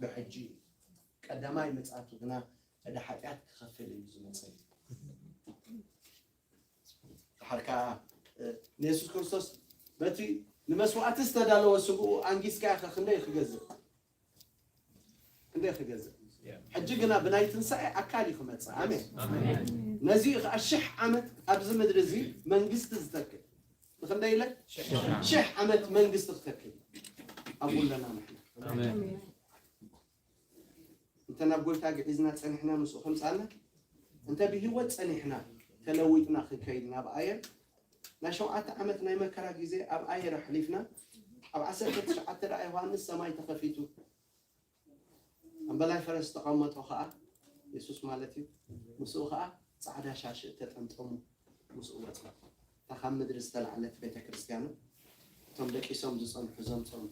ብሕጂ ቀዳማይ ምፅኣቱ ግና ዕዳ ሓጢኣት ክኸፍል እዩ ዝመፅእ። ድሓር ከዓ ንየሱስ ክርስቶስ በቲ ንመስዋእቲ ዝተዳለወ ስግኡ ኣንጊስካ ኢኻ ክንደይ ክገዝእ? ክንደይ ክገዝእ? ሕጂ ግና ብናይ ትንሳኤ ኣካል እዩ ክመጽእ። ኣሜን። ነዚ እዩ ከዓ ሽሕ ዓመት ኣብዚ ምድሪ እዚ መንግስቲ ዝተክል። ንክንደይ ኢለ? ሽሕ ዓመት መንግስቲ ክተክል ኣብኡ ኣለና ንሕና። እንተ ናብ ጎይታ ግዒዝና ጸኒሕና ምስኡ ከምጻና፣ እንተ ብህይወት ጸኒሕና ተለዊጥና ክንከይድ ናብ ኣየር፣ ናይ ሸውዓተ ዓመት ናይ መከራ ግዜ ኣብ ኣየር ኣሕሊፍና፣ ኣብ ዓሰርተ ትሽዓተ ደኣ ዮሃንስ ሰማይ ተኸፊቱ፣ ኣብ በላይ ፈረስ ዝተቐመጦ ኸኣ የሱስ ማለት እዩ። ምስኡ ኸኣ ጻዕዳ ሻሽ እተጠምጠሙ ምስኡ ወጸ። እታ ካብ ምድሪ ዝተላዕለት ቤተ ክርስቲያኑ፣ እቶም ደቂሶም ዝጸንሑ ዘምጾም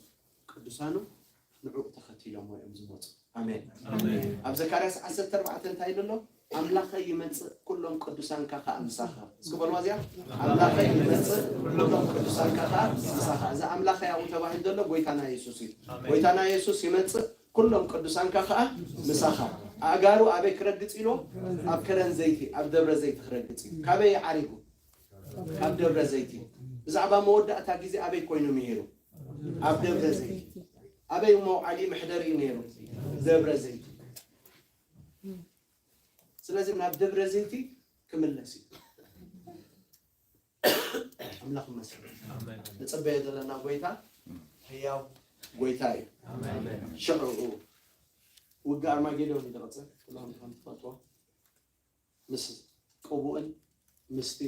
ቅዱሳኑ ንዕኡ ተኸቲሎምዎ እዮም ዝመጹ። ኣሜን። ኣብ ዘካርያስ ዓሰርተ ኣርባዕተ እንታይ ኢሉ ኣሎ? ኣምላኸይ ይመጽእ፣ ኩሎም ቅዱሳንካ ከኣ ምሳኻ። እስኪ በልዋ እዚኣ። ኣምላኸይ ይመጽእ፣ ኩሎም ቅዱሳንካ ከኣ ምሳኻ። እዚ ኣምላኸይ ኣብኡ ተባሂሉ ዘሎ ጎይታና የሱስ እዩ። ጎይታና የሱስ ይመጽእ፣ ኩሎም ቅዱሳንካ ከኣ ምሳኻ። ኣእጋሩ ኣበይ ክረግጽ ኢልዎ? ኣብ ከረን ዘይቲ፣ ኣብ ደብረ ዘይቲ ክረግጽ እዩ። ካበይ ዓሪጉ? ካብ ደብረ ዘይቲ። ብዛዕባ መወዳእታ ግዜ ኣበይ ኮይኑ ምሂሩ? ኣብ ደብረ ዘይቲ። ኣበይ መውዓሊ መሕደሪ ነይሩ? ደብረ ዘይቲ። ስለዚ ናብ ደብረ ዘይቲ ክምለስ እዩ። ኣምላኽ ይመስገን። ንጽበዮ ዘለና ጎይታ ህያው ጎይታ እዩ። ሽዑ ውግእ ኣርማጌዶን እዩ ዝቕጽል። ኩሎም ከም ትፈልጥዎ ምስ ቅቡእን ምስቲ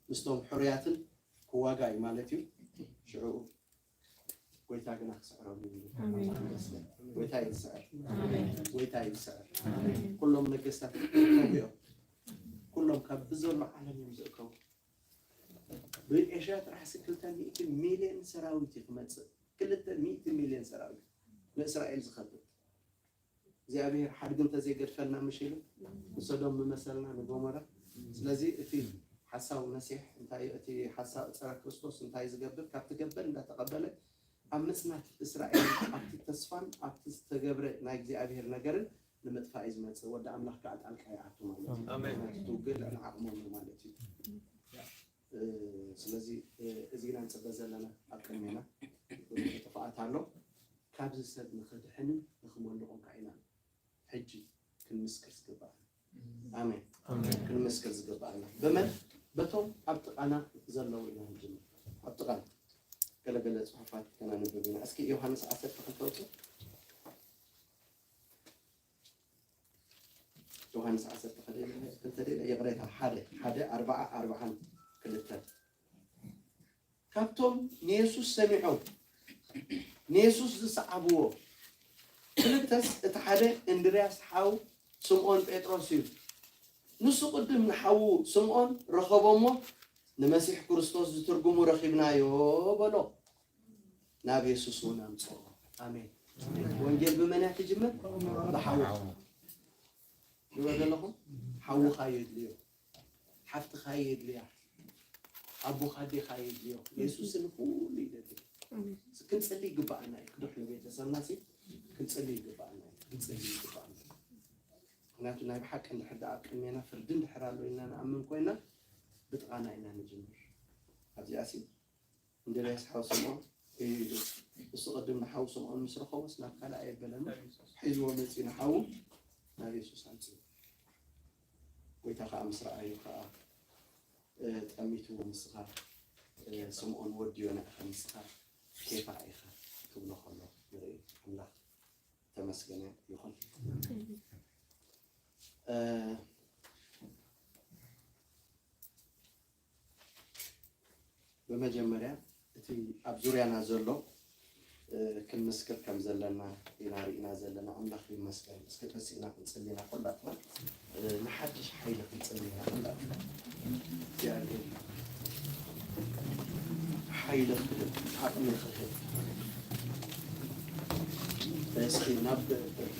ምስቶም ሕሩያትን ክዋጋ እዩ ማለት እዩ። ሽዑ ጎይታ ግና ክስዕረሉ እዩ። ኣሜን። ጎይታ ይስዕር። ኣሜን። ጎይታ ይስዕር። ኣሜን። ኩሎም ነገስታት ይእከቡ እዮም። ኩሎም ካብ ብዘሎ ዓለም እዮም ዝእከቡ። ብኤሽያ ጥራሕ ሲ ክልተ ሚእቲ ሚልዮን ሰራዊት እዩ ክመጽእ። ክልተ ሚእቲ ሚልዮን ሰራዊት ንእስራኤል ዝኸብብ። እግዚኣብሔር ሓድጊ እንተዘይገድፈልና ምሽ ኢሉ ንሶዶም ምመሰልና ንጎሞራ። ስለዚ እቲ ሓሳዊ መሲሕ እንታይ እዩ? እቲ ሓሳዊ ጸረ ክርስቶስ እንታይ ዝገብር? ካብቲ ገበል እንዳተቐበለ ኣብ ምጽናት እስራኤል ኣብቲ ተስፋን ኣብቲ ዝተገብረ ናይ እግዚኣብሔር ነገርን ንምጥፋእ እዩ ዝመጽእ። ወዲ ኣምላኽ ከዓ ጣልቃ ይኣቱ ማለት እዩ። ኣሜን። ምክንያቱ እቲ ውግእ ልዕሊ ዓቕሞም እዩ ማለት እዩ። እ፣ ስለዚ፣ እ፣ እዚ ኢና ንጽበ ዘለና ኣብ ቅድሜና ብዙሕ ጥፍኣት ኣሎ። ካብዚ ሰብ ንኽድሕንን ንኽመልቖም ከዓ ኢና ሕጂ ክንምስክር ዝግባኣና። ኣሜን። ኣሜን። ክንምስክር ዝግባኣና። በመን? በቶም ኣብ ጥቓና ዘለዉ ኢና ንጅምር። ኣብ ጥቓና ገለገለ ጽሑፋት ከነንብብ ኢና። እስኪ ዮሃንስ ዓሰርተ ክልተ ኣውጽእ። ዮሃንስ ዓሰርተ ክልተ፣ ይቕሬታ፣ ሓደ፣ ሓደ፣ ኣርባዓ፣ ኣርባዓን ክልተን። ካብቶም ንየሱስ ሰሚዖም ንየሱስ ዝሰዓብዎ ክልተስ እቲ ሓደ እንድርያስ ሓው ስምዖን ጴጥሮስ እዩ። ንሱ ቅድም ንሓዉ ስምዖን ረኸቦ እሞ፣ ንመሲሕ ክርስቶስ ዝትርጉሙ ረኺብናዮ በሎ። ናብ የሱስ እውን ኣምፅኦ። ኣሜን። ወንጌል ብመን እያ ትጅምር? ብሓዉ። ይብሎ ዘለኹም ሓውኻ የድልዮ፣ ሓፍትኻ የድልያ፣ ኣቦኻ ኣዴኻ የድልዮ። የሱስ ንኹሉ ይደሊ። ክንፅሊ ይግባኣና እዩ። ክድሕኑ ቤተሰብና ሲ ክንፅሊ ይግባኣና እዩ። ክንፅሊ ይግባኣና እዩ። ምክንያቱ ናይ ብሓቂ እንድሕር ደኣ ኣብ ቅድሜና ፍርዲ እንድሕር ኣሎ ኢልና ንኣምን ኮይና ብጥቓና ኢና ንጅምር። ኣብዚኣ ሲ እንድርያስ ሓው ስምዖን እዩ ኢሉ። እሱ ቅድም ንሓው ስምዖን ምስ ረኸቦስ ናብ ካልእ ኣየበለን። ሒዝዎ መፂኡ ንሓው ናብ የሱስ ኣምፅኡ። ጎይታ ከዓ ምስ ረኣዩ ከዓ፣ እ፣ ጠሚትዎ ንስኻ፣ እ፣ ስምዖን ወዲ ዮና ኢኻ፣ ንስኻ ኬፋ ኢኻ ክብሎ ከሎ ንርኢ። ኣምላኽ ተመስገነ ይኹን። እ፣ ብመጀመርያ እቲ ኣብ ዙርያና ዘሎ፣ እ፣ ክንምስክር ከም ዘለና ኢና ርኢና ዘለና። ኣምላኽ ይመስገን። እስኪ ተሲእና ክንጽሊ ኢና ኩላትና። እ፣ ንሓድሽ ሓይሊ ክንጽሊ ኢና ኩላትና። እግዚኣብሔር ሓይሊ ክህብ፣ ዓቕሚ ክህብ። እስኪ ናብ፣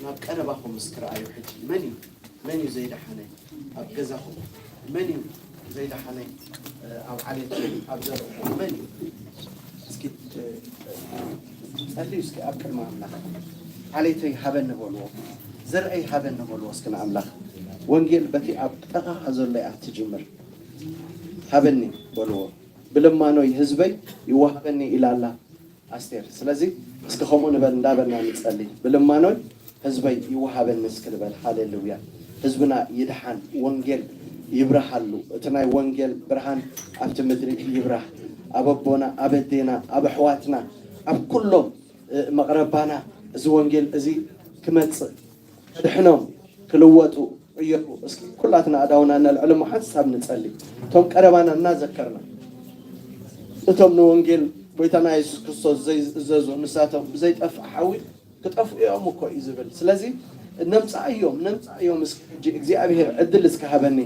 ናብ ቀረባኹም እስኪ ረኣዩ ሕጂ። መን እዩ? መን እዩ ዘይደሓነ? ኣብ ገዛኹም መን እዩ ዘይደሓነ? ኣብ ዓሌት፣ ኣብ ዘርእኹም መን እዩ? እስኪ፣ እ፣ ጸልዩ እስኪ ኣብ ቅድሚ ኣምላኽ። ዓሌተይ ሃበኒ በልዎ፣ ዘርእይ ሃበኒ በልዎ እስኪ ንኣምላኽ። ወንጌል በቲ ኣብ ጥቓኻ ዘሎ እያ ትጅምር። ሃበኒ በልዎ። ብልማኖይ ህዝበይ ይወሃበኒ ኢላ ኣላ ኣስቴር። ስለዚ እስኪ ከምኡ ንበል እንዳበልና ንጸሊ። ብልማኖይ ህዝበይ ይወሃበኒ እስኪ ንበል። ሃሌሉያ። ህዝብና ይድሓን፣ ወንጌል ይብርሃሉ። እቲ ናይ ወንጌል ብርሃን ኣብቲ ምድሪ ይብራህ። ኣብ ኣቦና፣ ኣብ ኣዴና፣ ኣብ ኣሕዋትና፣ ኣብ ኩሎም፣ እ፣ መቕረባና እዚ ወንጌል እዚ ክመጽእ፣ ክድሕኖም፣ ክልወጡ፣ ቅየሩ። እስኪ ኩላትና ኣእዳውና ነልዕል እሞ ሓንሳብ ንጸሊ። እቶም ቀረባና እናዘከርና፣ እቶም ንወንጌል ጎይታና የሱስ ክርስቶስ ዘይእዘዙ፣ ንሳቶም ብዘይጠፍእ ሓዊ ክጠፍኡ እዮም እኮ እዩ ዝብል። ስለዚ ነምጽኣዮም፣ ነምጽኣዮም። እስኪ ሕጂ እግዚኣብሔር ዕድል እስኪ ሃበኒ፣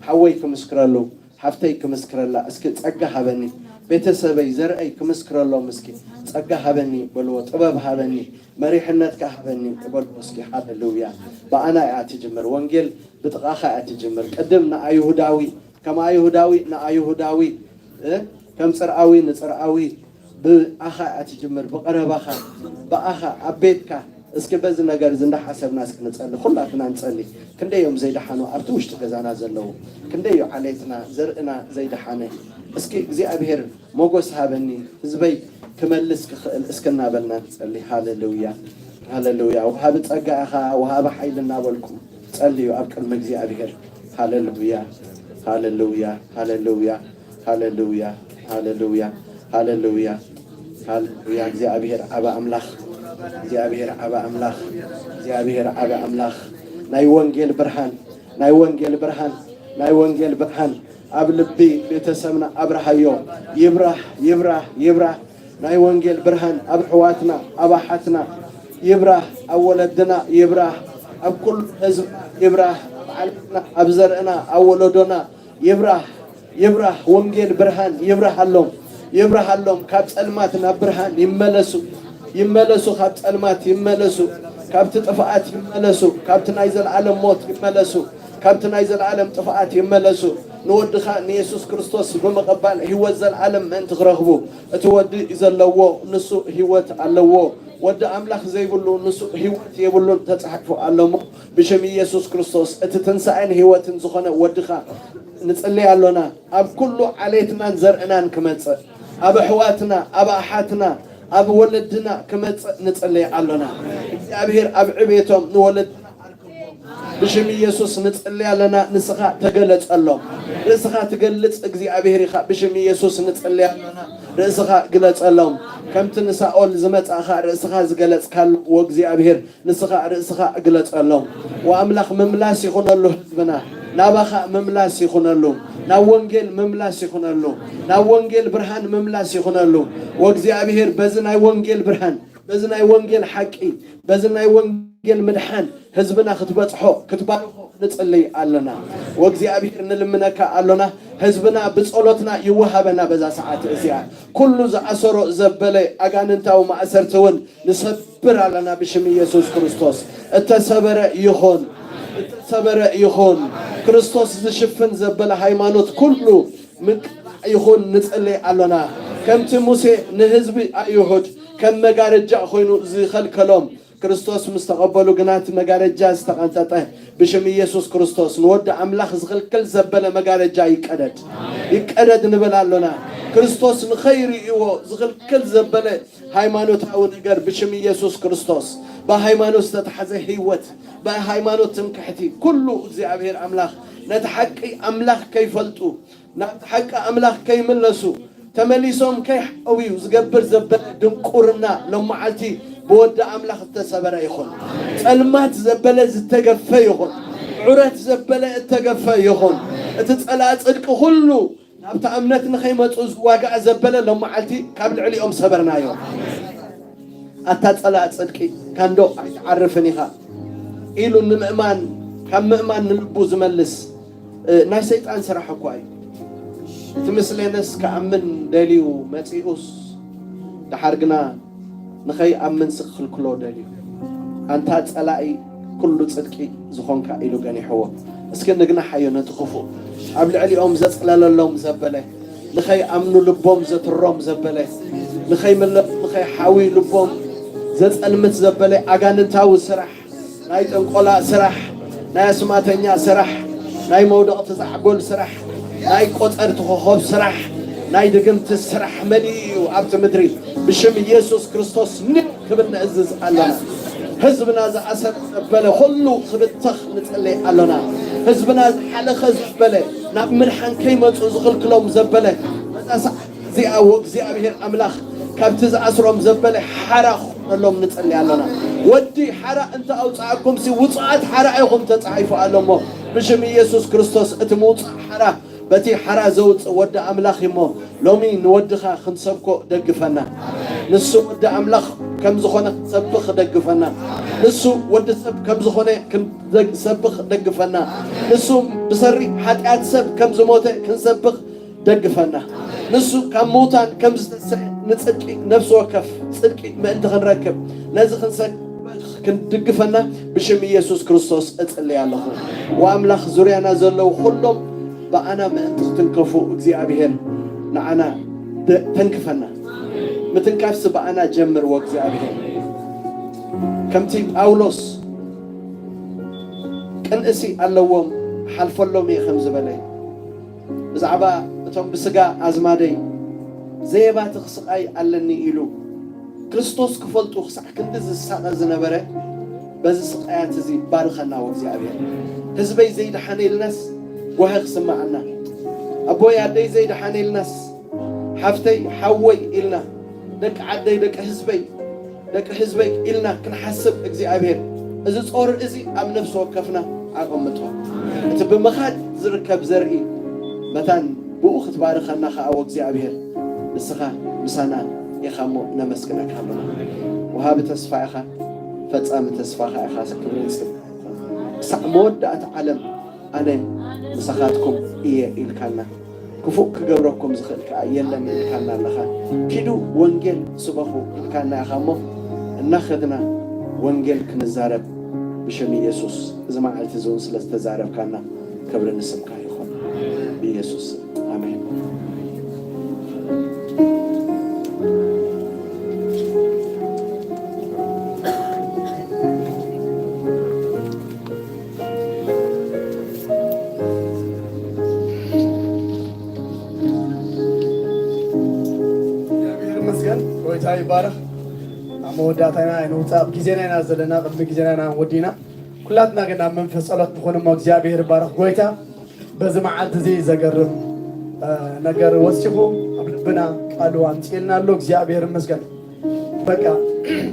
ሓወይ ክምስክረሉ፣ ሓፍተይ ክምስክረላ፣ እስኪ ጸጋ ሃበኒ። ቤተሰበይ፣ ዘርአይ ክምስክረሎም እስኪ። ጸጋ ሃበኒ በልዎ፣ ጥበብ ሃበኒ፣ መሪሕነትካ ሃበኒ በልዎ እስኪ። ሃሌሉያ። ብኣና እያ ትጅምር፣ ወንጌል ብጥቓኻ እያ ትጅምር። ቅድም ንኣይሁዳዊ፣ ከም ኣይሁዳዊ ንኣይሁዳዊ፣ እ፣ ከም ጽርኣዊ ንጽርኣዊ፣ ብኣኻ እያ ትጅምር፣ ብቐረባኻ፣ ብኣኻ፣ ኣብ ቤትካ። እስኪ በዚ ነገር እዚ እንዳሓሰብና እስኪ ንጸሊ፣ ኩላትና ንጸሊ። ክንደይ እዮም ዘይደሓኑ ኣብቲ ውሽጢ ገዛና ዘለዉ? ክንደይ እዩ ዓሌትና፣ ዘርእና ዘይደሓነ? እስኪ እግዚኣብሔር ሞጎስ ሃበኒ፣ ህዝበይ ክመልስ ክኽእል እስኪ እናበልና ንጸሊ። ሃሌሉያ፣ ሃሌሉያ። ወሃቢ ጸጋ ኢኻ፣ ወሃቢ ሓይሊ እናበልኩም ጸልዩ ኣብ ቅድሚ እግዚኣብሔር። ሃሌሉያ፣ ሃሌሉያ፣ ሃሌሉያ፣ ሃሌሉያ፣ ሃሌሉያ፣ ሃሌሉያ፣ ሃሌሉያ። እግዚኣብሔር ዓቢ ኣምላኽ፣ እግዚኣብሔር ዓቢ ኣምላኽ፣ እግዚኣብሔር ዓቢ ኣምላኽ። ናይ ወንጌል ብርሃን፣ ናይ ወንጌል ብርሃን፣ ናይ ወንጌል ብርሃን ኣብ ልቢ ቤተሰብና ኣብርሃዮ። ይብራህ፣ ይብራህ፣ ይብራህ። ናይ ወንጌል ብርሃን ኣብ ኣሕዋትና፣ ኣብ ኣሓትና ይብራህ፣ ኣብ ወለድና ይብራህ፣ ኣብ ኩሉ ህዝብና ይብራህ፣ ኣብ ዓለምና፣ ኣብ ዘርእና፣ ኣብ ወለዶና ይብራህ፣ ይብራህ። ወንጌል ብርሃን ይብራሃሎም፣ ይብራሃሎም። ካብ ጸልማት ናብ ብርሃን ይመለሱ፣ ይመለሱ፣ ካብ ጸልማት ይመለሱ፣ ካብቲ ጥፍኣት ይመለሱ፣ ካብቲ ናይ ዘለኣለም ሞት ይመለሱ፣ ካብቲ ናይ ዘለኣለም ጥፍኣት ይመለሱ። ንወድኻ ንየሱስ ክርስቶስ ብምቕባል ህይወት ዘለዓለም ምእንቲ ክረኽቡ፣ እቲ ወዲ ዘለዎ ንሱ ህይወት ኣለዎ፣ ወዲ ኣምላኽ ዘይብሉ ንሱ ህይወት የብሉን ተጻሒፉ ኣሎ እሞ፣ ብሽም ኢየሱስ ክርስቶስ እቲ ትንሳኤን ህይወትን ዝኾነ ወድኻ ንጽሊ ኣሎና። ኣብ ኩሉ ዓሌትናን ዘርእናን ክመጽእ፣ ኣብ ኣሕዋትና፣ ኣብ ኣሓትና፣ ኣብ ወለድና ክመጽእ ንጽሊ ኣሎና። እግዚኣብሔር ኣብ ዕቤቶም ንወለድና ኣርክቦም። ብሽም ኢየሱስ ንጽሊ ኣለና። ንስኻ ተገለጸሎም። ርእስኻ ትገልጽ እግዚኣብሔር ኢኻ። ብሽም ኢየሱስ ንጽሊ ኣለና። ርእስኻ ግለጸሎም። ከምቲ ንሳኦል ዝመጻእኻ ርእስኻ ዝገለጽካሉ፣ ወእግዚኣብሔር ንስኻ ርእስኻ እግለጸሎም። ወኣምላኽ ምምላስ ይኹነሉ ህዝብና። ናባኻ ምምላስ ይኹነሉ። ናብ ወንጌል ምምላስ ይኹነሉ። ናብ ወንጌል ብርሃን ምምላስ ይኹነሉ። ወእግዚኣብሔር በዚ ናይ ወንጌል ብርሃን፣ በዚ ናይ ወንጌል ሓቂ፣ በዚ ናይ ወንጌል ምድሓን ህዝብና ክትበጽሖ፣ ክትባርኾ ንጽልይ ኣለና። ወእግዚኣብሔር ንልምነካ ኣሎና። ህዝብና ብጸሎትና ይወሃበና በዛ ሰዓት እዚኣ። ኩሉ ዝኣሰሮ ዘበለ ኣጋንንታዊ ማእሰርቲ እውን ንሰብር ኣለና ብሽም ኢየሱስ ክርስቶስ። እተሰበረ ይኹን፣ እተሰበረ ይኹን። ክርስቶስ ዝሽፍን ዘበለ ሃይማኖት ኩሉ ምቅላዕ ይኹን ንጽልይ ኣሎና። ከምቲ ሙሴ ንህዝቢ ኣይሁድ ከም መጋረጃ ኮይኑ ዝኸልከሎም፣ ክርስቶስ ምስ ተቐበሉ ግና እቲ መጋረጃ ዝተቐንጠጠ። ብሽም ኢየሱስ ክርስቶስ ንወዲ ኣምላኽ ዝኽልክል ዘበለ መጋረጃ ይቀደድ፣ ይቀደድ ንብል ኣሎና። ክርስቶስ ንኸይርእይዎ ዝኽልክል ዘበለ ሃይማኖታዊ ነገር ብሽም ኢየሱስ ክርስቶስ፣ ብሃይማኖት ዝተታሕዘ ህይወት፣ ብሃይማኖት ትምክሕቲ፣ ኩሉ እግዚኣብሔር ኣምላኽ ነቲ ሓቂ ኣምላኽ ከይፈልጡ፣ ናብቲ ሓቂ ኣምላኽ ከይምለሱ፣ ተመሊሶም ከይሓውዩ ዝገብር ዘበለ ድንቁርና ሎም መዓልቲ ብወዲ ኣምላኽ እተሰበረ ይኹን። ጸልማት ዘበለ ዝተገፈ ይኹን። ዑረት ዘበለ እተገፈ ይኹን። እቲ ጸላእ ጽድቂ ኩሉ ናብታ እምነት ንኸይመጹ ዝዋጋእ ዘበለ ሎም መዓልቲ ካብ ልዕሊኦም ሰበርናዮ። ኣታ ጸላእ ጽድቂ፣ ካንዶ ኣይትዓርፍን ኢኻ ኢሉ ንምእማን፣ ካብ ምእማን ንልቡ ዝመልስ፣ እ፣ ናይ ሰይጣን ስራሕ እኳ እዩ። እቲ ምስሌነስ ክኣምን ደልዩ መጺኡስ፣ ደሓር ግና ንኸይኣምን ስኽልክሎ ደልዩ። ኣንታ ጸላኢ ኩሉ ጽድቂ ዝኾንካ ኢሉ ገኒሕዎ። እስኪ ንግናሓዮ ነቲ ክፉእ። ኣብ ልዕሊኦም ዘጽለለሎም ዘበለ፣ ንኸይኣምኑ ልቦም ዘትሮም ዘበለ፣ ንኸይምለሱ፣ ንኸይሓዊ ልቦም ዘጸልምት ዘበለ ኣጋንንታዊ ስራሕ፣ ናይ ጥንቆላ ስራሕ፣ ናይ ኣስማተኛ ስራሕ፣ ናይ መውደቕቲ ዛዕጎል ስራሕ፣ ናይ ቆጸርቲ ኮኸብ ስራሕ፣ ናይ ድግምቲ ስራሕ መሊኡ እዩ ኣብቲ ምድሪ። ብሽም ኢየሱስ ክርስቶስ ን ክብል ንእዝዝ ኣለና። ህዝብና ዝኣሰረ ዘበለ ኩሉ ክብተኽ ንጽልይ ኣሎና። ህዝብና ዝሓለኸ ዘበለ ናብ ምድሓን ከይመጹ ዝኽልክሎም ዘበለ በዛ ሰዓት እዚኣ ወእግዚኣብሔር ኣምላኽ ካብቲ ዝኣስሮም ዘበለ ሓራ ክኾነሎም ንጽልይ ኣሎና። ወዲ ሓራ እንተ ኣውጽኣኩምሲ ውጹኣት ሓራ ኢኹም ተጻሒፉ ኣሎ እሞ፣ ብሽም ኢየሱስ ክርስቶስ እቲ ምውጻእ ሓራ በቲ ሓራ ዘውጽእ ወዲ ኣምላኽ እዩ እሞ፣ ሎሚ ንወድኻ ክንሰብኮ ደግፈና። ንሱ ወዲ ኣምላኽ ከም ዝኾነ ክንሰብኽ ደግፈና። ንሱ ወዲ ሰብ ከም ዝኾነ ክንሰብኽ ደግፈና። ንሱ ብሰሪ ሓጢኣት ሰብ ከም ዝሞተ ክንሰብኽ ደግፈና። ንሱ ካብ ምዉታን ከም ዝተስእ ንጽድቂ ነፍሲ ወከፍ ጽድቂ ምእንቲ ክንረክብ ነዚ ክንሰብኽ ክንድግፈና ብሽም ኢየሱስ ክርስቶስ እጽልይ ኣለኹ። ወኣምላኽ ዙርያና ዘለዉ ኩሎም ብኣና ምእንቲ ክትንከፉ እግዚኣብሔር ንዓና ደ-፣ ተንክፈና። ምትንካፍሲ ብኣና ጀምር ወእግዚኣብሔር። ከምቲ ጳውሎስ ቅንእሲ ኣለዎም ሓልፈሎም እየ ከም ዝበለ፣ ብዛዕባ እቶም ብስጋ ኣዝማደይ ዘየባትኽ ስቓይ ኣለኒ ኢሉ ክርስቶስ ክፈልጡ ክሳዕ ክንዲ ዝሳቐ ዝነበረ፣ በዚ ስቓያት እዚ ባርኸና ወእግዚኣብሔር። ህዝበይ ዘይደሓነ ኢልናስ ጓሂ ክስምዓና፣ ኣቦይ ኣደይ ዘይደሓነ ኢልናስ ሓፍተይ ሓወይ ኢልና፣ ደቂ ዓደይ ደቂ ህዝበይ ደቂ ህዝበይ ኢልና ክንሓስብ እግዚኣብሔር እዚ ጾር እዚ ኣብ ነፍሲ ወከፍና ኣቐምጦ። እቲ ብምኻድ ዝርከብ ዘርኢ መታን ብኡ ክትባርኸና ከኣ ወእግዚኣብሔር ንስኻ ምሳና ኢኻ እሞ ነመስግነካ ኣለና። ወሃቢ ተስፋ ኢኻ፣ ፈጻሚ ተስፋኻ ኢኻ። ክብርን ጽ-፣ ክሳዕ መወዳእታ ዓለም ኣነ ምሳኻትኩም እየ ኢልካና። ክፉእ ክገብረኩም ዝኽእል ከኣ የለን ኢልካና ኣለኻ። ኪዱ ወንጌል ስበኹ ኢልካና ኢኻ እሞ፣ እናኸድና ወንጌል ክንዛረብ ብሽም ኢየሱስ እዚ መዓልቲ እዚ እውን ስለ ዝተዛረብካና ክብሪ ንስምካ ይኹን። ብኢየሱስ ስም ኣሜን። እግዚኣብሔር ይመስገን። ጎይታ ይባረኽ። ኣብ መወዳእታና ኣይንውፃእ፣ ኣብ ግዜና ኢና ዘለና፣ ቅድሚ ግዜና ኢና ወዲና። ኩላትና ግን ኣብ መንፈስ ጸሎት ንኹን እሞ እግዚኣብሔር ይባረኽ። ጎይታ በዚ መዓልቲ እዚ ዘገርም እ፣ ነገር ወሲኹ ኣብ ልብና ቃሉ ኣምጺእልና ኣሎ። እግዚኣብሔር ይመስገን። በቃ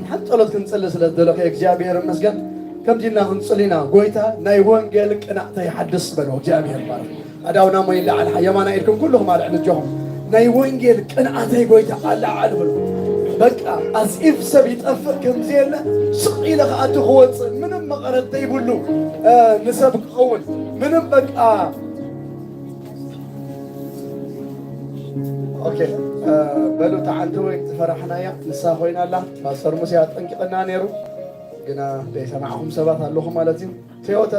ሓንቲ ጸሎት ክንጽሊ ስለ ዝደለኹ እግዚኣብሔር ይመስገን። ከምዚ ኢልና ክንጽሊ ኢና። ጎይታ ናይ ወንጌል ቅንኣተይ ሓድስ በሎ። እግዚኣብሔር ይባረኽ። ኣዳውና እሞ ይለዓል፣ የማና ኢድኩም ኩልኹም ኣልዕሉ እጆኹም። ናይ ወንጌል ቅንኣተይ ጎይታ ኣለዓዕል በሎ። በቃ ኣዝ ኢፍ ሰብ ይጠፍእ ከምዚ የለ፣ ስቕ ኢለ ክኣቱ ክወጽእ ምንም መቐረት ዘይብሉ፣ እ፣ ንሰብ ክኸውን ምንም በቃ ኦኬ፣ እ፣ በሉ፣ እታ ዓንተወይ ዝፈራሕናያ ንሳ ኮይና ኣላ። ፓስተር ሙሴ ኣጠንቂቕና ነይሩ፣ ግና ዘይሰማዕኹም ሰባት ኣለኹም ማለት እዩ። ቶዮታ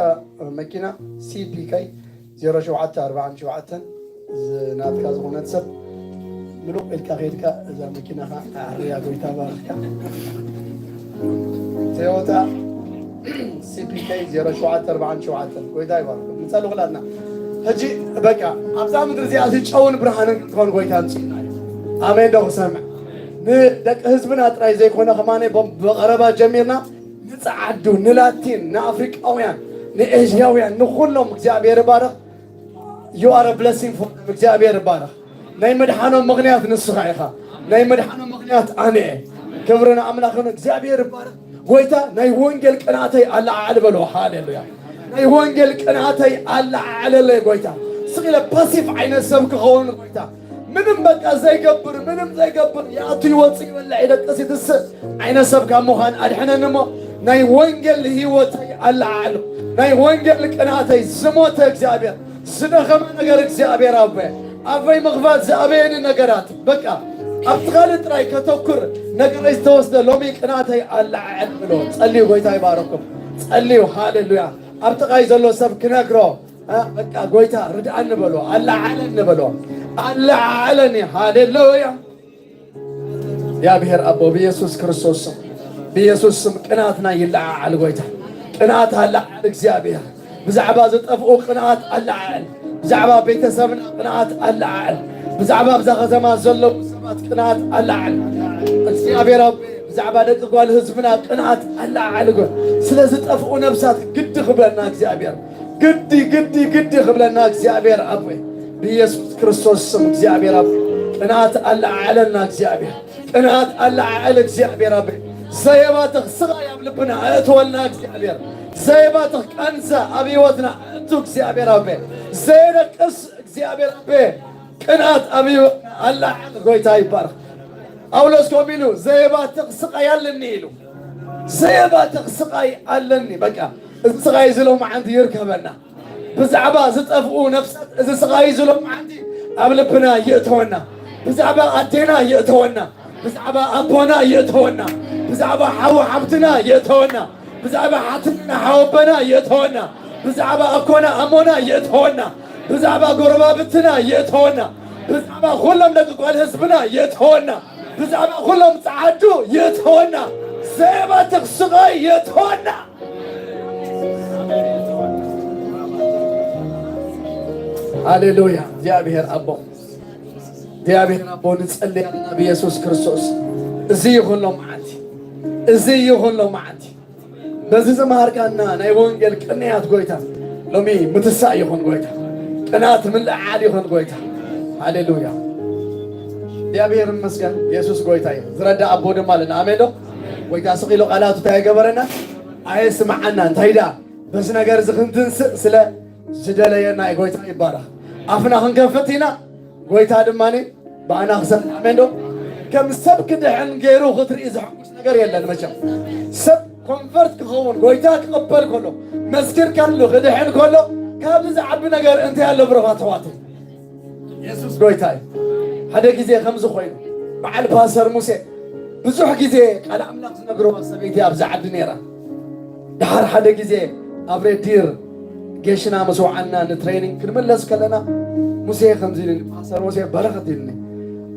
መኪና ሲ ፒ ከይ ዜሮ ሸውዓተ ኣርባዓን ሸውዓተን፣ ዝ-፣ ናትካ ዝኾነት ሰብ ምሉቕ ኢልካ ከይድካ እዛ መኪናኻ ኣዕርያ፣ ጎይታ ባርኽካ። ቶዮታ ሲ ፒ ከይ ዜሮ ሸውዓተ ኣርባዓን ሸውዓተን፣ ጎይታ ይባርክ። ንጸሊ ኩላትና። ሕጂ በቃ ኣብዛ ምድሪ እዚኣ እዚ ጨውን ብርሃንን ክንኮን ጎይታ ኣምጺእና እዩ። ኣሜን ዶ ክሰምዕ? ንደቂ ህዝብና ጥራይ ዘይኮነ ከማነ ብ-፣ ብቐረባ ጀሚርና ንጸዓዱ፣ ንላቲን፣ ንኣፍሪቃውያን፣ ንኤዥያውያን፣ ንኹሎም እግዚኣብሔር ይባርኽ። You are a blessing for them። እግዚኣብሔር ይባረኽ። ናይ ምድሓኖም ምኽንያት ንስኻ ኢኻ። ናይ ምድሓኖም ምኽንያት ኣነ እየ። ክብሪ ንኣምላኽ ይኹን። እግዚኣብሔር ይባረኽ። ጎይታ ናይ ወንጌል ቅንኣተይ ኣለዓዕል በሎ። ሃሌሉያ። ናይ ወንጌል ቅንኣተይ ኣለዓዕለለይ ጎይታ። ስቕ ኢለ ፓሲቭ ዓይነት ሰብ ክኸውን ጎይታ። ምንም በቃ ዘይገብር፣ ምንም ዘይገብር፣ ይኣቱ ይወጽእ ይበልዕ ይደቅስ ይትስእ ዓይነት ሰብ ካብ ምዃን ኣድሕነኒ እሞ ናይ ወንጌል ህይወተይ ኣለዓዕሎ። ናይ ወንጌል ቅንኣተይ ዝሞተ እግዚኣብሔር ዝደኸመ ነገር እግዚኣብሔር ኣቦየ፣ ኣፈይ ምኽፋት ዝኣበየኒ ነገራት በቃ ኣብቲ ካልእ ጥራይ ከተኩር ነገረይ ዝተወስደ ሎሚ ቅንኣተይ ኣለዓዕል ብሎ ጸልዩ። ጎይታ ይባረኩም። ጸልዩ። ሃሌሉያ። ኣብ ጥቓይ ዘሎ ሰብ ክነግሮ እ፣ በቃ ጎይታ ርድኣኒ በሎ፣ ኣለዓዕለኒ በሎ። ኣለዓዕለኒ። ሃሌሉያ። እግዚኣብሔር ኣቦ ብኢየሱስ ክርስቶስ ስም፣ ብኢየሱስ ስም ቅንኣትና ይለዓዓል ጎይታ። ቅንኣት ኣለዓዕል እግዚኣብሔር። ብዛዕባ ዝጠፍኡ ቅንኣት ኣለዓዕል። ብዛዕባ ቤተሰብና ቅንኣት ኣለዓዕል። ብዛዕባ ኣብዛ ከተማ ዘለዉ ሰባት ቅንኣት ኣለዓዕል። እግዚኣብሔር ኣቦ ብዛዕባ ደቂ ጓል ህዝብና ቅንኣት ኣለዓዕል ጎ-፣ ስለ ዝጠፍኡ ነብሳት ግዲ ክብለና እግዚኣብሔር። ግዲ፣ ግዲ፣ ግዲ ክብለና እግዚኣብሔር ኣቦይ፣ ብኢየሱስ ክርስቶስ ስም እግዚኣብሔር ኣቦይ፣ ቅንኣት ኣለዓዕለና እግዚኣብሔር። ቅንኣት ኣለዓዕል እግዚኣብሔር ኣቦይ። ዘየባትኽ ስቓይ ኣብ ልብና ኣእትወልና እግዚኣብሔር። ዘየባትኽ ቃንዛ ኣብ ህይወትና ኣእቱ እግዚኣብሔር ኣቦይ። ዘየደቅስ እግዚኣብሔር ኣቦይ። ቅንኣት ኣብ ህይወትና ኣለዓዕል። ጎይታ ይባረኽ። ጳውሎስ ከምኡ ኢሉ፣ "ዘየባትኽ ስቓይ ኣለኒ" ኢሉ። ዘየባትኽ ስቓይ ኣለኒ። በቃ፣ እዚ ስቓይ እዚ ሎማዓንቲ ይርከበና። ብዛዕባ ዝጠፍኡ ነፍሳት፣ እዚ ስቓይ እዚ ሎማዓንቲ ኣብ ልብና ይእተወና። ብዛዕባ ኣዴና ይእተወና። ብዛዕባ ኣቦና ይእተወና። ብዛዕባ ሓው ሓብትና ይእተወና። ብዛዕባ ሓትንና ሓወቦና ይእተወና። ብዛዕባ ኣኮና ኣሞና ይእተወና። ብዛዕባ ጎረባብትና ይእተወና። ብዛዕባ ኩሎም ደቂ ጓል ህዝብና ይእተወና። ብዛዕባ ኩሎም ጸዓዱ ይእተወና። ዘየባትኽ ስቓይ ይእተወና። ሃሌሉያ። እግዚኣብሔር ኣቦ፣ እግዚኣብሔር ኣቦ፣ ንጸልይ ኣለና ብኢየሱስ ክርስቶስ። እዚ ይኹን ሎምዓንቲ፣ እዚ ይኹን ሎምዓንቲ። በዚ ዝመሃርካና ናይ ወንጌል ቅንያት ጎይታ፣ ሎሚ ምትሳእ ይኹን ጎይታ፣ ቅናት ምልዕዓል ይኹን ጎይታ። ሃሌሉያ። እግዚኣብሔር ይመስገን። ኢየሱስ ጎይታ እዩ። ዝረዳ ኣቦ ድማ ኣለና። ኣሜን ዶ? ጎይታ ስቕ ኢሉ ቃላቱ እንታይ ገበረና? ኣየስምዓና። እንታይ ደኣ? በዚ ነገር እዚ ክንትንስእ ስለ ዝደለየና እዩ። ጎይታ ይባረኽ። ኣፍና ክንከፍት ኢና። ጎይታ ድማ ብኣና ክሰርሕ። ኣሜን ዶ? ከም ሰብ ክድሕን ገይሩ ክትርኢ ዘሐጉስ ነገር የለን መቸም። ሰብ ኮንቨርት ክኸውን፣ ጎይታ ክቕበል ከሎ፣ መስኪርካሉ ክድሕን ከሎ፣ ካብዚ ዝዓቢ ነገር እንታይ ኣሎ ብሩኻት ኣሕዋተይ? የሱስ ጎይታ እዩ። ሓደ ግዜ ከምዚ ኮይኑ፣ በዓል ፓስተር ሙሴ ብዙሕ ግዜ ቃል ኣምላኽ ዝነግርዋ ሰበይቲ ኣብዚ ዓዲ ነይራ። ደሓር ሓደ ግዜ ኣብ ሬዲር ጌሽና ምስ ወዓልና ንትሬኒንግ ክንምለስ ከለና፣ ሙሴ ከምዚ ኢሉኒ፣ ፓስተር ሙሴ በረኸት ኢሉኒ፣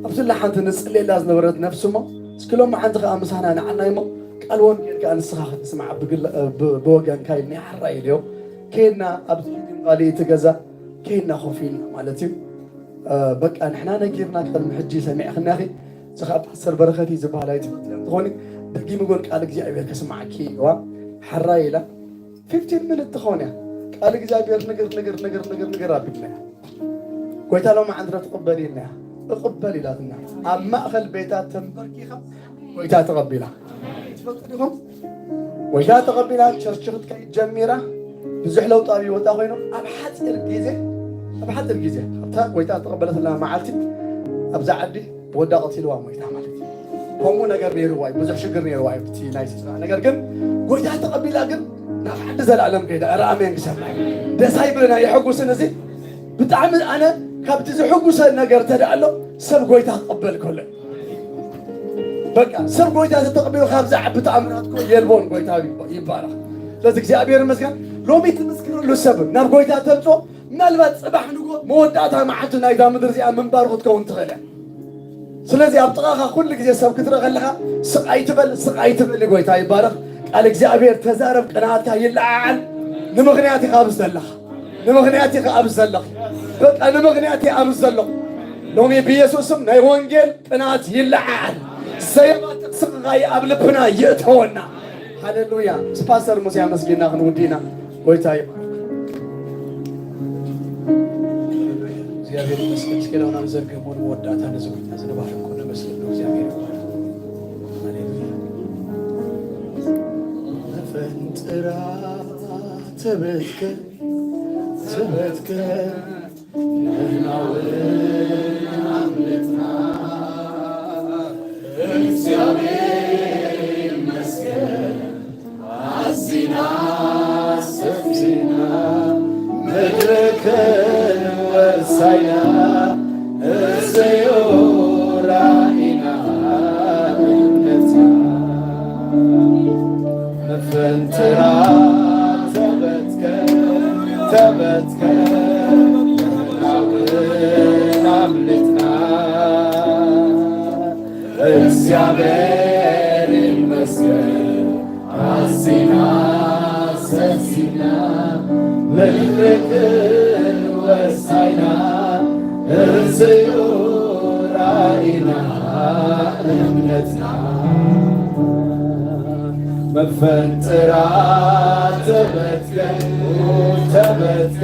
ኣብዚላ ሓንቲ ንጽልየላ ዝነበረት ነፍሲ እሞ፣ እስኪ ሎሚ ሓንቲ ከኣ ምሳና ንዓና እሞ፣ ቃል ወንጌል ከኣ ንስኻ ክትስማዕ ብግል-፣ ብ-፣ ብወገንካ ኢሉኒ፣ ሓራይ ኢለዮ። ከይድና ኣብዚ ዲንቫሊ እቲ ገዛ ከይድና ኮፍ ኢልና ማለት እዩ። እ፣ በቃ ንሕና ነጊርና ቅድሚ ሕጂ ሰሚዕክና ኢኺ። እዚ ኸኣ ፓስተር በረኸት እዩ ዝበሃል ኣይትፈልጥዮ እንትኾኒ፣ ደጊሙ ግን ቃል እግዚኣብሔር ከስምዓኪ ኢልዋ። ሓራይ ኢላ። ፊፍቲን ሚኒት ትኸውን እያ። ቃል እግዚኣብሔር ንግር፣ ንግር፣ ንግር፣ ንግር፣ ንግር ኣቢልና እያ። ጎይታ ሎሚ ዓንድራ ትቕበል ኢልና እያ። እቕበል ኢላትና። ኣብ ማእኸል ቤታ ተንበርኪኻ ጎይታ ተቐቢላ። ትፈልጡ ዲኹም? ጎይታ ተቐቢላ ቸርች ክትከይድ ጀሚራ። ብዙሕ ለውጢ ኣብ ህይወታ ኮይኑ ኣብ ሓፂር ግዜ፣ ኣብ ሓፂር ግዜ ኣብታ ጎይታ ተቐበለትላ መዓልቲ ኣብዛ ዓዲ ወዳ ቀቲልዋ ሞይታ ማለት እዩ። ከምኡ ነገር ነይርዋ እዩ፣ ብዙሕ ሽግር ነይርዋ እዩ እቲ ናይ ስድራ። ነገር ግን ጎይታ ተቐቢላ ግን ናብ ዓዲ ዘላለም ከይዳ። ኧረ ኣሜን ክሰማይ ደስ ኣይብልና የሐጉስን እዚ ብጣዕሚ ኣነ ካብቲ ዝሕጉሰ ነገር ተደኣሎ ሰብ ጎይታ ክቕበል ከሎ በቃ ሰብ ጎይታ ተተቐቢሉ ካብ ዝዓቢ ተኣምራት እኮ የልቦን። ጎይታ ይባረኽ። ስለዚ እግዚኣብሔር ይመስገን። ሎሚ ትምስክርሉ ሰብ ናብ ጎይታ ተምጾ ምናልባት ጽባሕ ንጎ መወዳእታ መዓልቲ ናይዛ ምድሪ እዚኣ ምንባሩ ክትከውን ትኽእል እያ። ስለዚ ኣብ ጥቓኻ ኩሉ ግዜ ሰብ ክትርኢ ከለኻ ስቕ ኣይትበል፣ ስቕ ኣይትበል። ጎይታ ይባረኽ። ቃል እግዚኣብሔር ተዛረብ፣ ቅንኣትካ ይለዓዓል። ንምኽንያት ኢኻ ኣብዚ ዘለኻ፣ ንምኽንያት ኢኻ ኣብዚ ዘለኻ። በቃ ንምኽንያት እየ ኣብዚ ዘለኹ። ሎሚ ብኢየሱስ ስም ናይ ወንጌል ቅንኣት ይለዓዓል። ዘየባጥቕ ስቕቓይ ኣብ ልብና ይእተወና። ሃሌሉያ። ምስ ፓስተር ሙሴ ኣመስጊና ክንውዲና። ጎይታ ይባርክ። እግዚኣብሔር ይመስገን። እስኪ ዳውን ኣንዘርግህ እሞ ንመወዳእታ ነዚ ጎይታ ዝንባርክ ኮነ መስል ነው። እግዚኣብሔር ይባርክ። ሃሌሉያ። ፈንጥራ ተበትከ፣ ተበትከ፣ ንሕና እውን ኣምልጥና። እግዚኣብሔር ይመስገን። ኣዚና ሰፊና ምድርክን ወርሳይና፣ እዚ እዩ ራኢና እምነትና። መፈንጥራ ተበትከ፣ ተበትከ፣ ናውን ኣምልጥና። እግዚኣብሔር ይመስገን። ኣዚና ሰሲና ምልክን ወሳይና፣ እዚ እዩ ራኢና እምነትና። መፈንጥራ ተበትከ፣ ተበትከ፣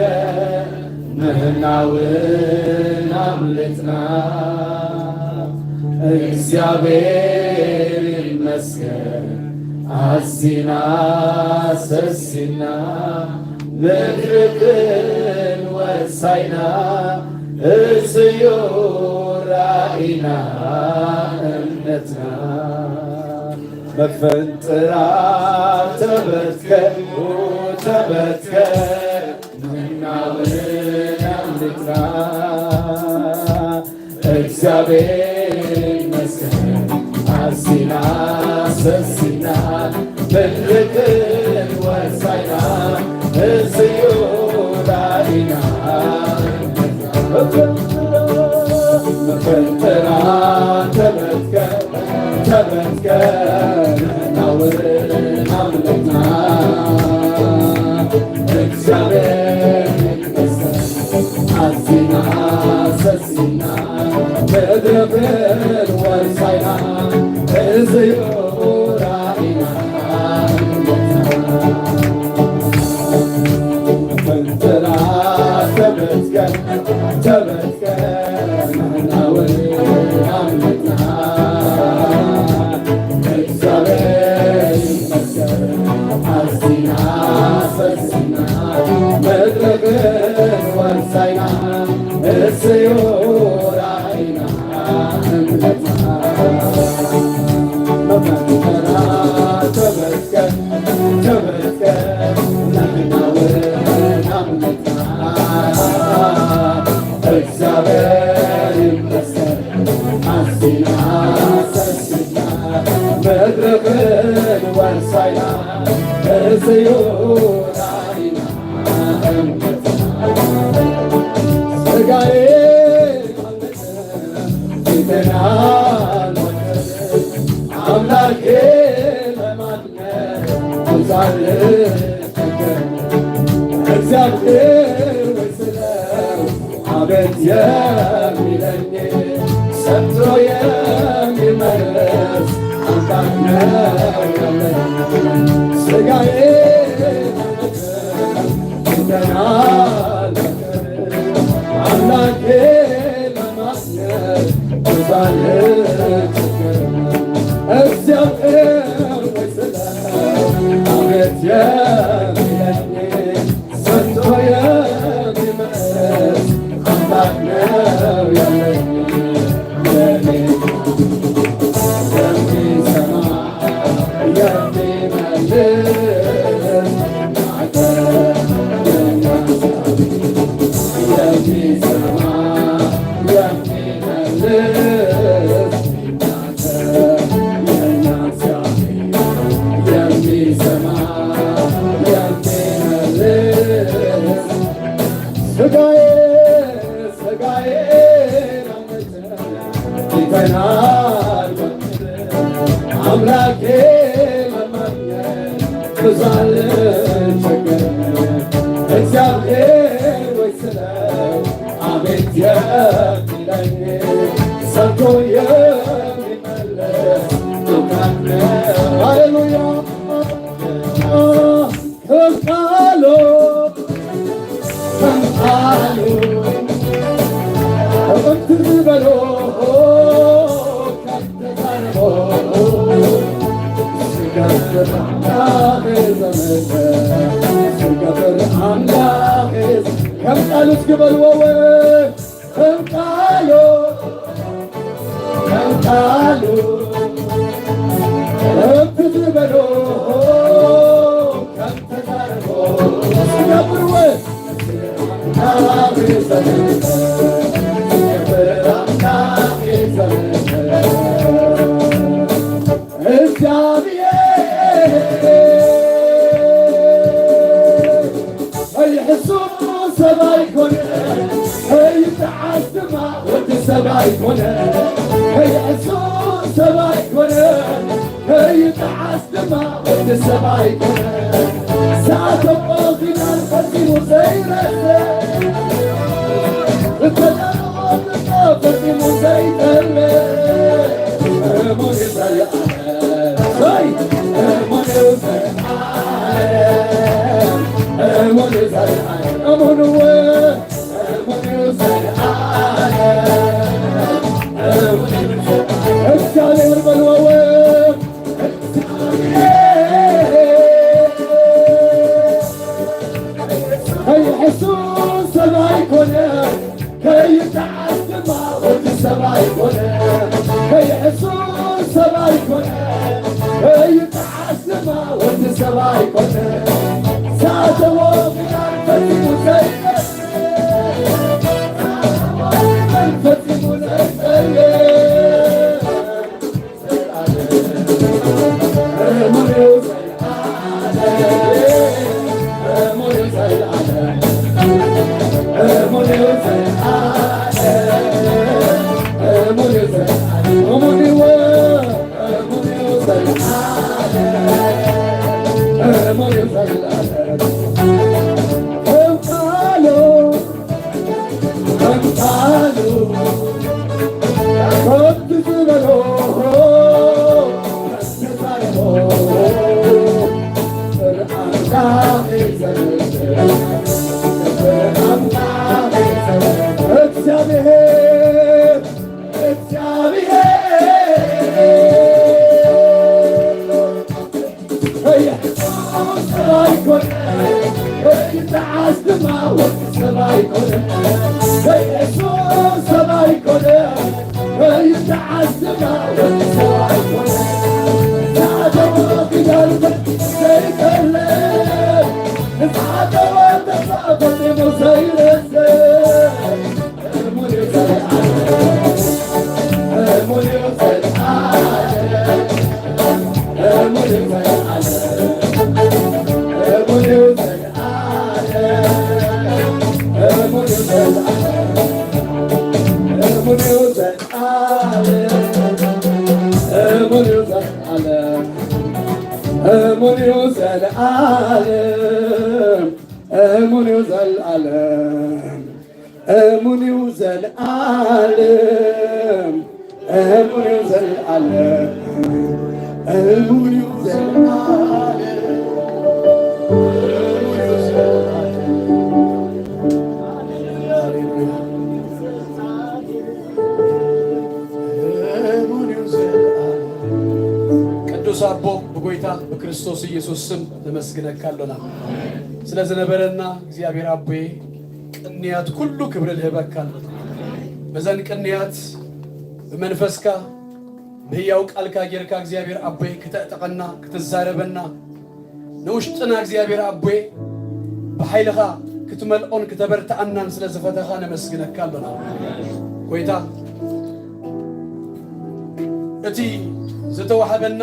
ንሕና እውን ኣምልጥና። እግዚኣብሔር ይመስገን። ኣዚና ሰሲና ምድርክን ወሳይና፣ እዚ እዩ ራኢና እምነትና። መፈንጥራ ተበትከ፣ ተበትከ፣ ንሕና እውን ኣምልጥና። እግዚኣብሔር ይመስገን። ኣዚና ሰሲና ምልክን ወሳይና፣ እዚ እዩ ራኢና። መፈንጥራ ተበትከ፣ ተመስገን ናውር ኣምልጥና። እግዚኣብሔር ይመስገን። ኣዚና ሰሲና ምድርክን ወርሳይና፣ እዚ እዩ ራኢና። መፈንጥራ ተመስገን፣ ተመስገን። ተመስገን፣ ተመስገን። ንሕና እውን ኣምልጥና። እግዚኣብሔር ይመስገን። ኣዚና ሰሲና ምድርክን ወርሳይና፣ እዚ እዩ ራኢና። አምላኬ ለማን ነው ዛሬ እግዚአብሔር ወይ ስለው አቤት የሚለኝ ሰምቶ የሚመለስ አምላክ ነው ያለኝ። ስጋዬ ገና አምላኬ ለማግኘት ብዙ አልቸገርም። እግዚአብሔር ወይ ስለው አቤት የሚለኝ ሰጥቶ የሚመልስ አምላክ ነው ያለኝ። ለኔ የሚሰማ የሚመልስ አንተ የኛ የሚሰማ የሚመልስ የሚሰማ የሚመልስ ስጋዬ ስጋዬ ይተናል አምላኬ ለማግኘት ብዙ አልቸገርም። እግዚአብሔር ወይ ስለው አቤት የሚለኝ ሰምቶ የሚመልስ አምላክ ነው። ሃሌሉያ። ከቃሉ ከቃሉ እንትን በሎ ከቃሉ እስኪ በልወወ ከቃሉ ከቃሉ እብት በሎ ከንተዛርቦ ስገብርወ ከይሕሱ ሰብ ኣይኮነ፣ ከይጠዓስ ድማ ወዲ ሰብ ኣይኮነ። ከይሕሱ ሰብ ኣይኮነ፣ ከይጠዓስ ድማ ወዲ ሰብ ኣይኮነ። ዝኣተዎ ኪዳን ፈጺሙ ዘይረስዕ፣ ዝተዳለዎ ተስፋ ፈጺሙ ዘይጠልም፣ እሙን እዩ ዘለዓለም። እግዚአብሔር በልወወ ከይሕሱ ሰብ ኣይኮነ ከይጠዓስ ድማ ወዲ ሰብ ኣይኮነ። ከይሕሱ ሰብ ኣይኮነ ከይጠዓስ ድማ ወዲ ሰብ ኣይኮነ። ዝኣተዎ ኪዳን ፈጺሙ ዘይፈርስ፣ ፈጺሙ ዘይጸልእ። እግዚአብሔር፣ እግዚአብሔር ከይሕሱ ሰብ ኣይኮነ፣ ከይጠዓስ ድማ ወዲ ሰብ ኣይኮነ። ከይሕሱ ሰብ ኣይኮነ፣ ከይጠዓስ ድማ ወዲ ሰብ ኣይኮነ። ዝኣተወ ኪዳን ዘይጠልም፣ ዝኣተወ ተስፋ ፈጺሙ ዘይረስዕ። እሙን እዩ ዘለዓለም፣ እሙን እዩ ዘለዓለም፣ እሙን እዩ ዘለዓለም፣ እሙን እዩ ዘለዓለም፣ እሙን እዩ ዘለዓለም፣ እሙን እዩ ዘለዓለም። ቅዱስ ኣቦ፣ ብጎይታ ብክርስቶስ ኢየሱስ ስም ነመስግነካ ኣሎና። ስለ ዝነበረና እግዚኣብሔር ኣቦዬ፣ ቅንያት ኩሉ ክብሪ ንህበካ ኣሎና። በዘን ቅንያት ብመንፈስካ ብህያው ቃልካ ጌርካ እግዚኣብሔር ኣቦዬ ክተዕጥቐና፣ ክትዛረበና፣ ንውሽጥና እግዚኣብሔር ኣቦዬ ብሓይልኻ ክትመልኦን ክተበርትዓናን ስለ ዝፈተኻ ነመስግነካ ኣሎና። ጎይታ፣ እቲ ዝተዋህበና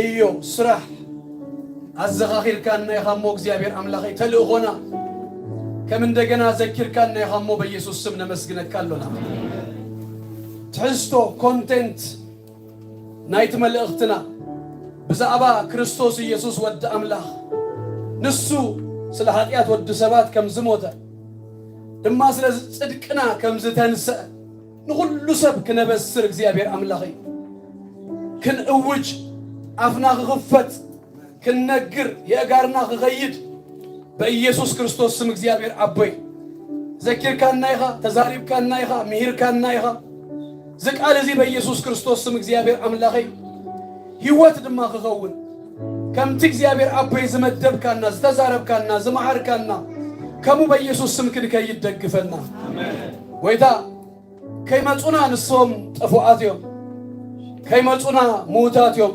እዮ ስራሕ ኣዘኻኺርካና ኢኻ እሞ እግዚኣብሔር ኣምላኸይ፣ ተልእኾና ከም እንደገና ዘኪርካና ኢኻ እሞ በኢየሱስ ስም ነመስግነካ ኣሎና። ትሕዝቶ፣ ኮንቴንት ናይቲ መልእኽትና ብዛዕባ ክርስቶስ ኢየሱስ ወዲ ኣምላኽ፣ ንሱ ስለ ኃጢኣት ወዲ ሰባት ከም ዝሞተ ድማ ስለ ጽድቅና ከም ዝተንስአ ንኹሉ ሰብ ክነበስር እግዚኣብሔር ኣምላኸይ ክንእውጅ ኣፍና ክኽፈት ክንነግር የእጋርና ክኸይድ በኢየሱስ ክርስቶስ ስም እግዚኣብሔር ኣቦይ ዘኪርካና ኢኻ፣ ተዛሪብካና ኢኻ፣ ምሂርካና ኢኻ። እዚ ቃል እዚ በኢየሱስ ክርስቶስ ስም እግዚኣብሔር ኣምላኸይ ህይወት ድማ ክኸውን ከምቲ እግዚኣብሔር ኣቦይ ዝመደብካና፣ ዝተዛረብካና፣ ዝመሃርካና ከምኡ በኢየሱስ ስም ክንከይድ ደግፈና። ጎይታ ከይመጹና ንሶም ጥፉኣት እዮም። ከይመጹና ምዉታት እዮም።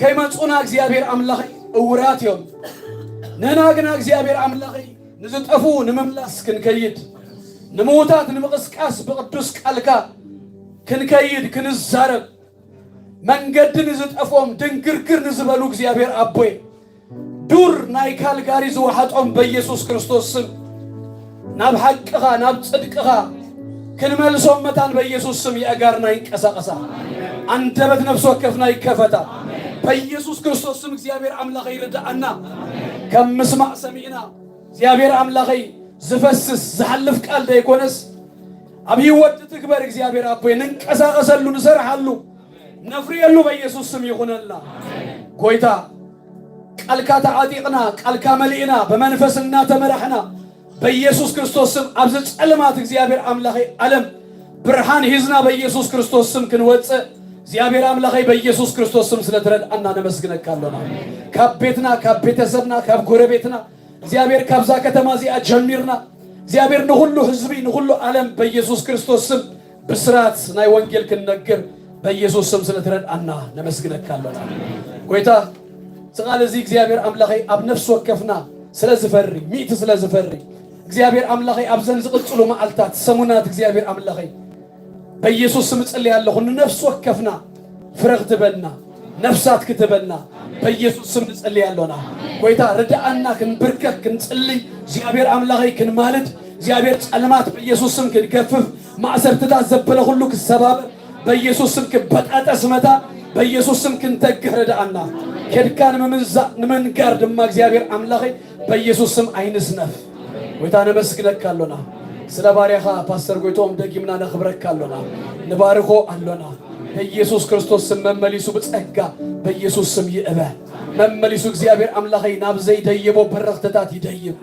ከይመጹና እግዚኣብሔር ኣምላኸይ እውራት እዮም። ንሕና ግና እግዚኣብሔር ኣምላኸይ ንዝጠፉ ንምምላስ ክንከይድ፣ ንምዉታት ንምቕስቃስ ብቕዱስ ቃልካ ክንከይድ ክንዛረብ፣ መንገዲ ንዝጠፍኦም ድንግርግር ንዝበሉ እግዚኣብሔር ኣቦይ ዱር ናይ ካልጋሪ ዝወሓጦም በኢየሱስ ክርስቶስ ስም ናብ ሓቅኻ ናብ ጽድቅኻ ክንመልሶም መታን በኢየሱስ ስም የእጋርና ይንቀሳቐሳ። ኣንደበት ነፍሲ ወከፍና ይከፈታ በኢየሱስ ክርስቶስ ስም። እግዚኣብሔር ኣምላኸይ ርድኣና። ከም ምስማዕ ሰሚዕና እግዚኣብሔር ኣምላኸይ ዝፈስስ ዝሓልፍ ቃል ደይኮነስ ኣብ ህይወት ትግበር እግዚኣብሔር ኣቦይ ንንቀሳቐሰሉ ንሰርሓሉ ነፍርየሉ በኢየሱስ ስም ይኹነልና። ጎይታ ቃልካ ተዓጢቕና ቃልካ መሊእና ብመንፈስ እናተመራሕና በኢየሱስ ክርስቶስ ስም ኣብዚ ጸልማት እግዚኣብሔር ኣምላኸይ ዓለም ብርሃን ሂዝና በኢየሱስ ክርስቶስ ስም ክንወጽእ እግዚኣብሔር ኣምላኸይ በኢየሱስ ክርስቶስ ስም ስለ ትረድኣና ነመስግነካ ኣሎና። ካብ ቤትና ካብ ቤተሰብና ካብ ጎረቤትና እግዚኣብሔር ካብዛ ከተማ እዚኣ ጀሚርና እግዚኣብሔር ንኹሉ ህዝቢ ንኹሉ ዓለም በኢየሱስ ክርስቶስ ስም ብስራት ናይ ወንጌል ክንነግር በኢየሱስ ስም ስለ ትረድኣና ነመስግነካ ኣሎና። ጎይታ እዚ ቃል እዚ እግዚኣብሔር ኣምላኸይ ኣብ ነፍሲ ወከፍና ስለ ዝፈሪ ሚእቲ ስለ ዝፈሪ እግዚኣብሔር ኣምላኸይ ኣብዘን ዝቕጽሉ መዓልታት ሰሙናት እግዚኣብሔር ኣምላኸይ በኢየሱስ ስም እጽልይ ኣለኹ። ንነፍሲ ወከፍና ፍረ ክትበና ነፍሳት ክትበና በኢየሱስ ስም ንጽልይ ኣሎና። ጎይታ ርድኣና ክንብርከክ ክንጽልይ እግዚኣብሔር ኣምላኸይ ክንማልድ እግዚኣብሔር ጸልማት በኢየሱስ ስም ክንገፍፍ ማእሰርትታት ዘበለ ኩሉ ክሰባበር በኢየሱስ ስም ክበጣጠስ መታ በኢየሱስ ስም ክንተግህ ርድኣና። ከድካ ንምምንዛእ ንምንጋር ድማ እግዚኣብሔር ኣምላኸይ በኢየሱስ ስም ኣይንስነፍ። ጎይታ ነመስግነካ ኣሎና። ስለ ባርያኻ ፓስተር ጎይትኦም ደጊምና ነኽብረካ ኣሎና። ንባርኾ ኣሎና። በኢየሱስ ክርስቶስ ስም መመሊሱ ብጸጋ በኢየሱስ ስም ይእበ። መመሊሱ እግዚኣብሔር ኣምላኸይ ናብ ዘይደይቦ በረኽትታት ይደይብ።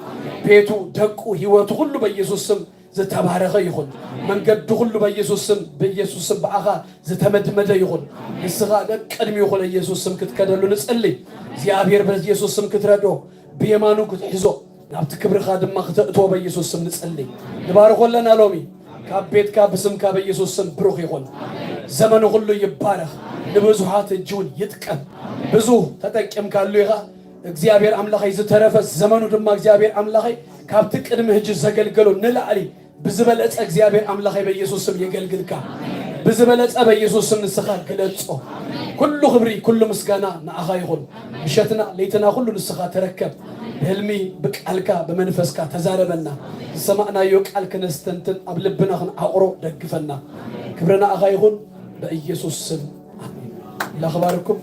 ቤቱ፣ ደቁ፣ ህይወቱ ኩሉ በኢየሱስ ስም ዝተባረኸ ይኹን። መንገዱ ኩሉ በኢየሱስ ስም በኢየሱስ ስም ብኣኻ ዝተመድመደ ይኹን። ንስኻ ደቅድሚኡ ኩነ ኢየሱስ ስም ክትከደሉ ንጽሊ። እግዚኣብሔር በኢየሱስ ስም ክትረዶ ብየማኑ ክትሕዞ ናብቲ ክብርኻ ድማ ክተእትዎ በኢየሱስ ስም ንጽሊ። ንባርኾ ኣለና ሎሚ ካብ ቤትካ ብስምካ በኢየሱስ ስም ብሩኽ ይኹን። ዘመኑ ኩሉ ይባረኽ። ንብዙሓት እጅውን ይጥቀም። ብዙ ተጠቂምካሉ ኢኻ እግዚኣብሔር ኣምላኸይ። ዝተረፈ ዘመኑ ድማ እግዚኣብሔር ኣምላኸይ ካብቲ ቅድሚ ህጂ ዘገልገሉ ንላዕሊ ብዝበለጸ እግዚኣብሔር ኣምላኸይ በኢየሱስ ስም የገልግልካ። ብዝበለጸ በኢየሱስ ስም ንስኻ ግለጾ። ኩሉ ክብሪ ኩሉ ምስጋና ንኣኻ ይኹን። ምሸትና ለይትና ኩሉ ንስኻ ተረከብ። ብህልሚ ብቃልካ ብመንፈስካ ተዛረበና። ዝሰማዕናዮ ቃል ክነስተንትን ኣብ ልብና ክንዓቕሮ ደግፈና። ክብሪ ንኣኻ ይኹን። በኢየሱስ ስም ኣሜን። ላኽባርኩም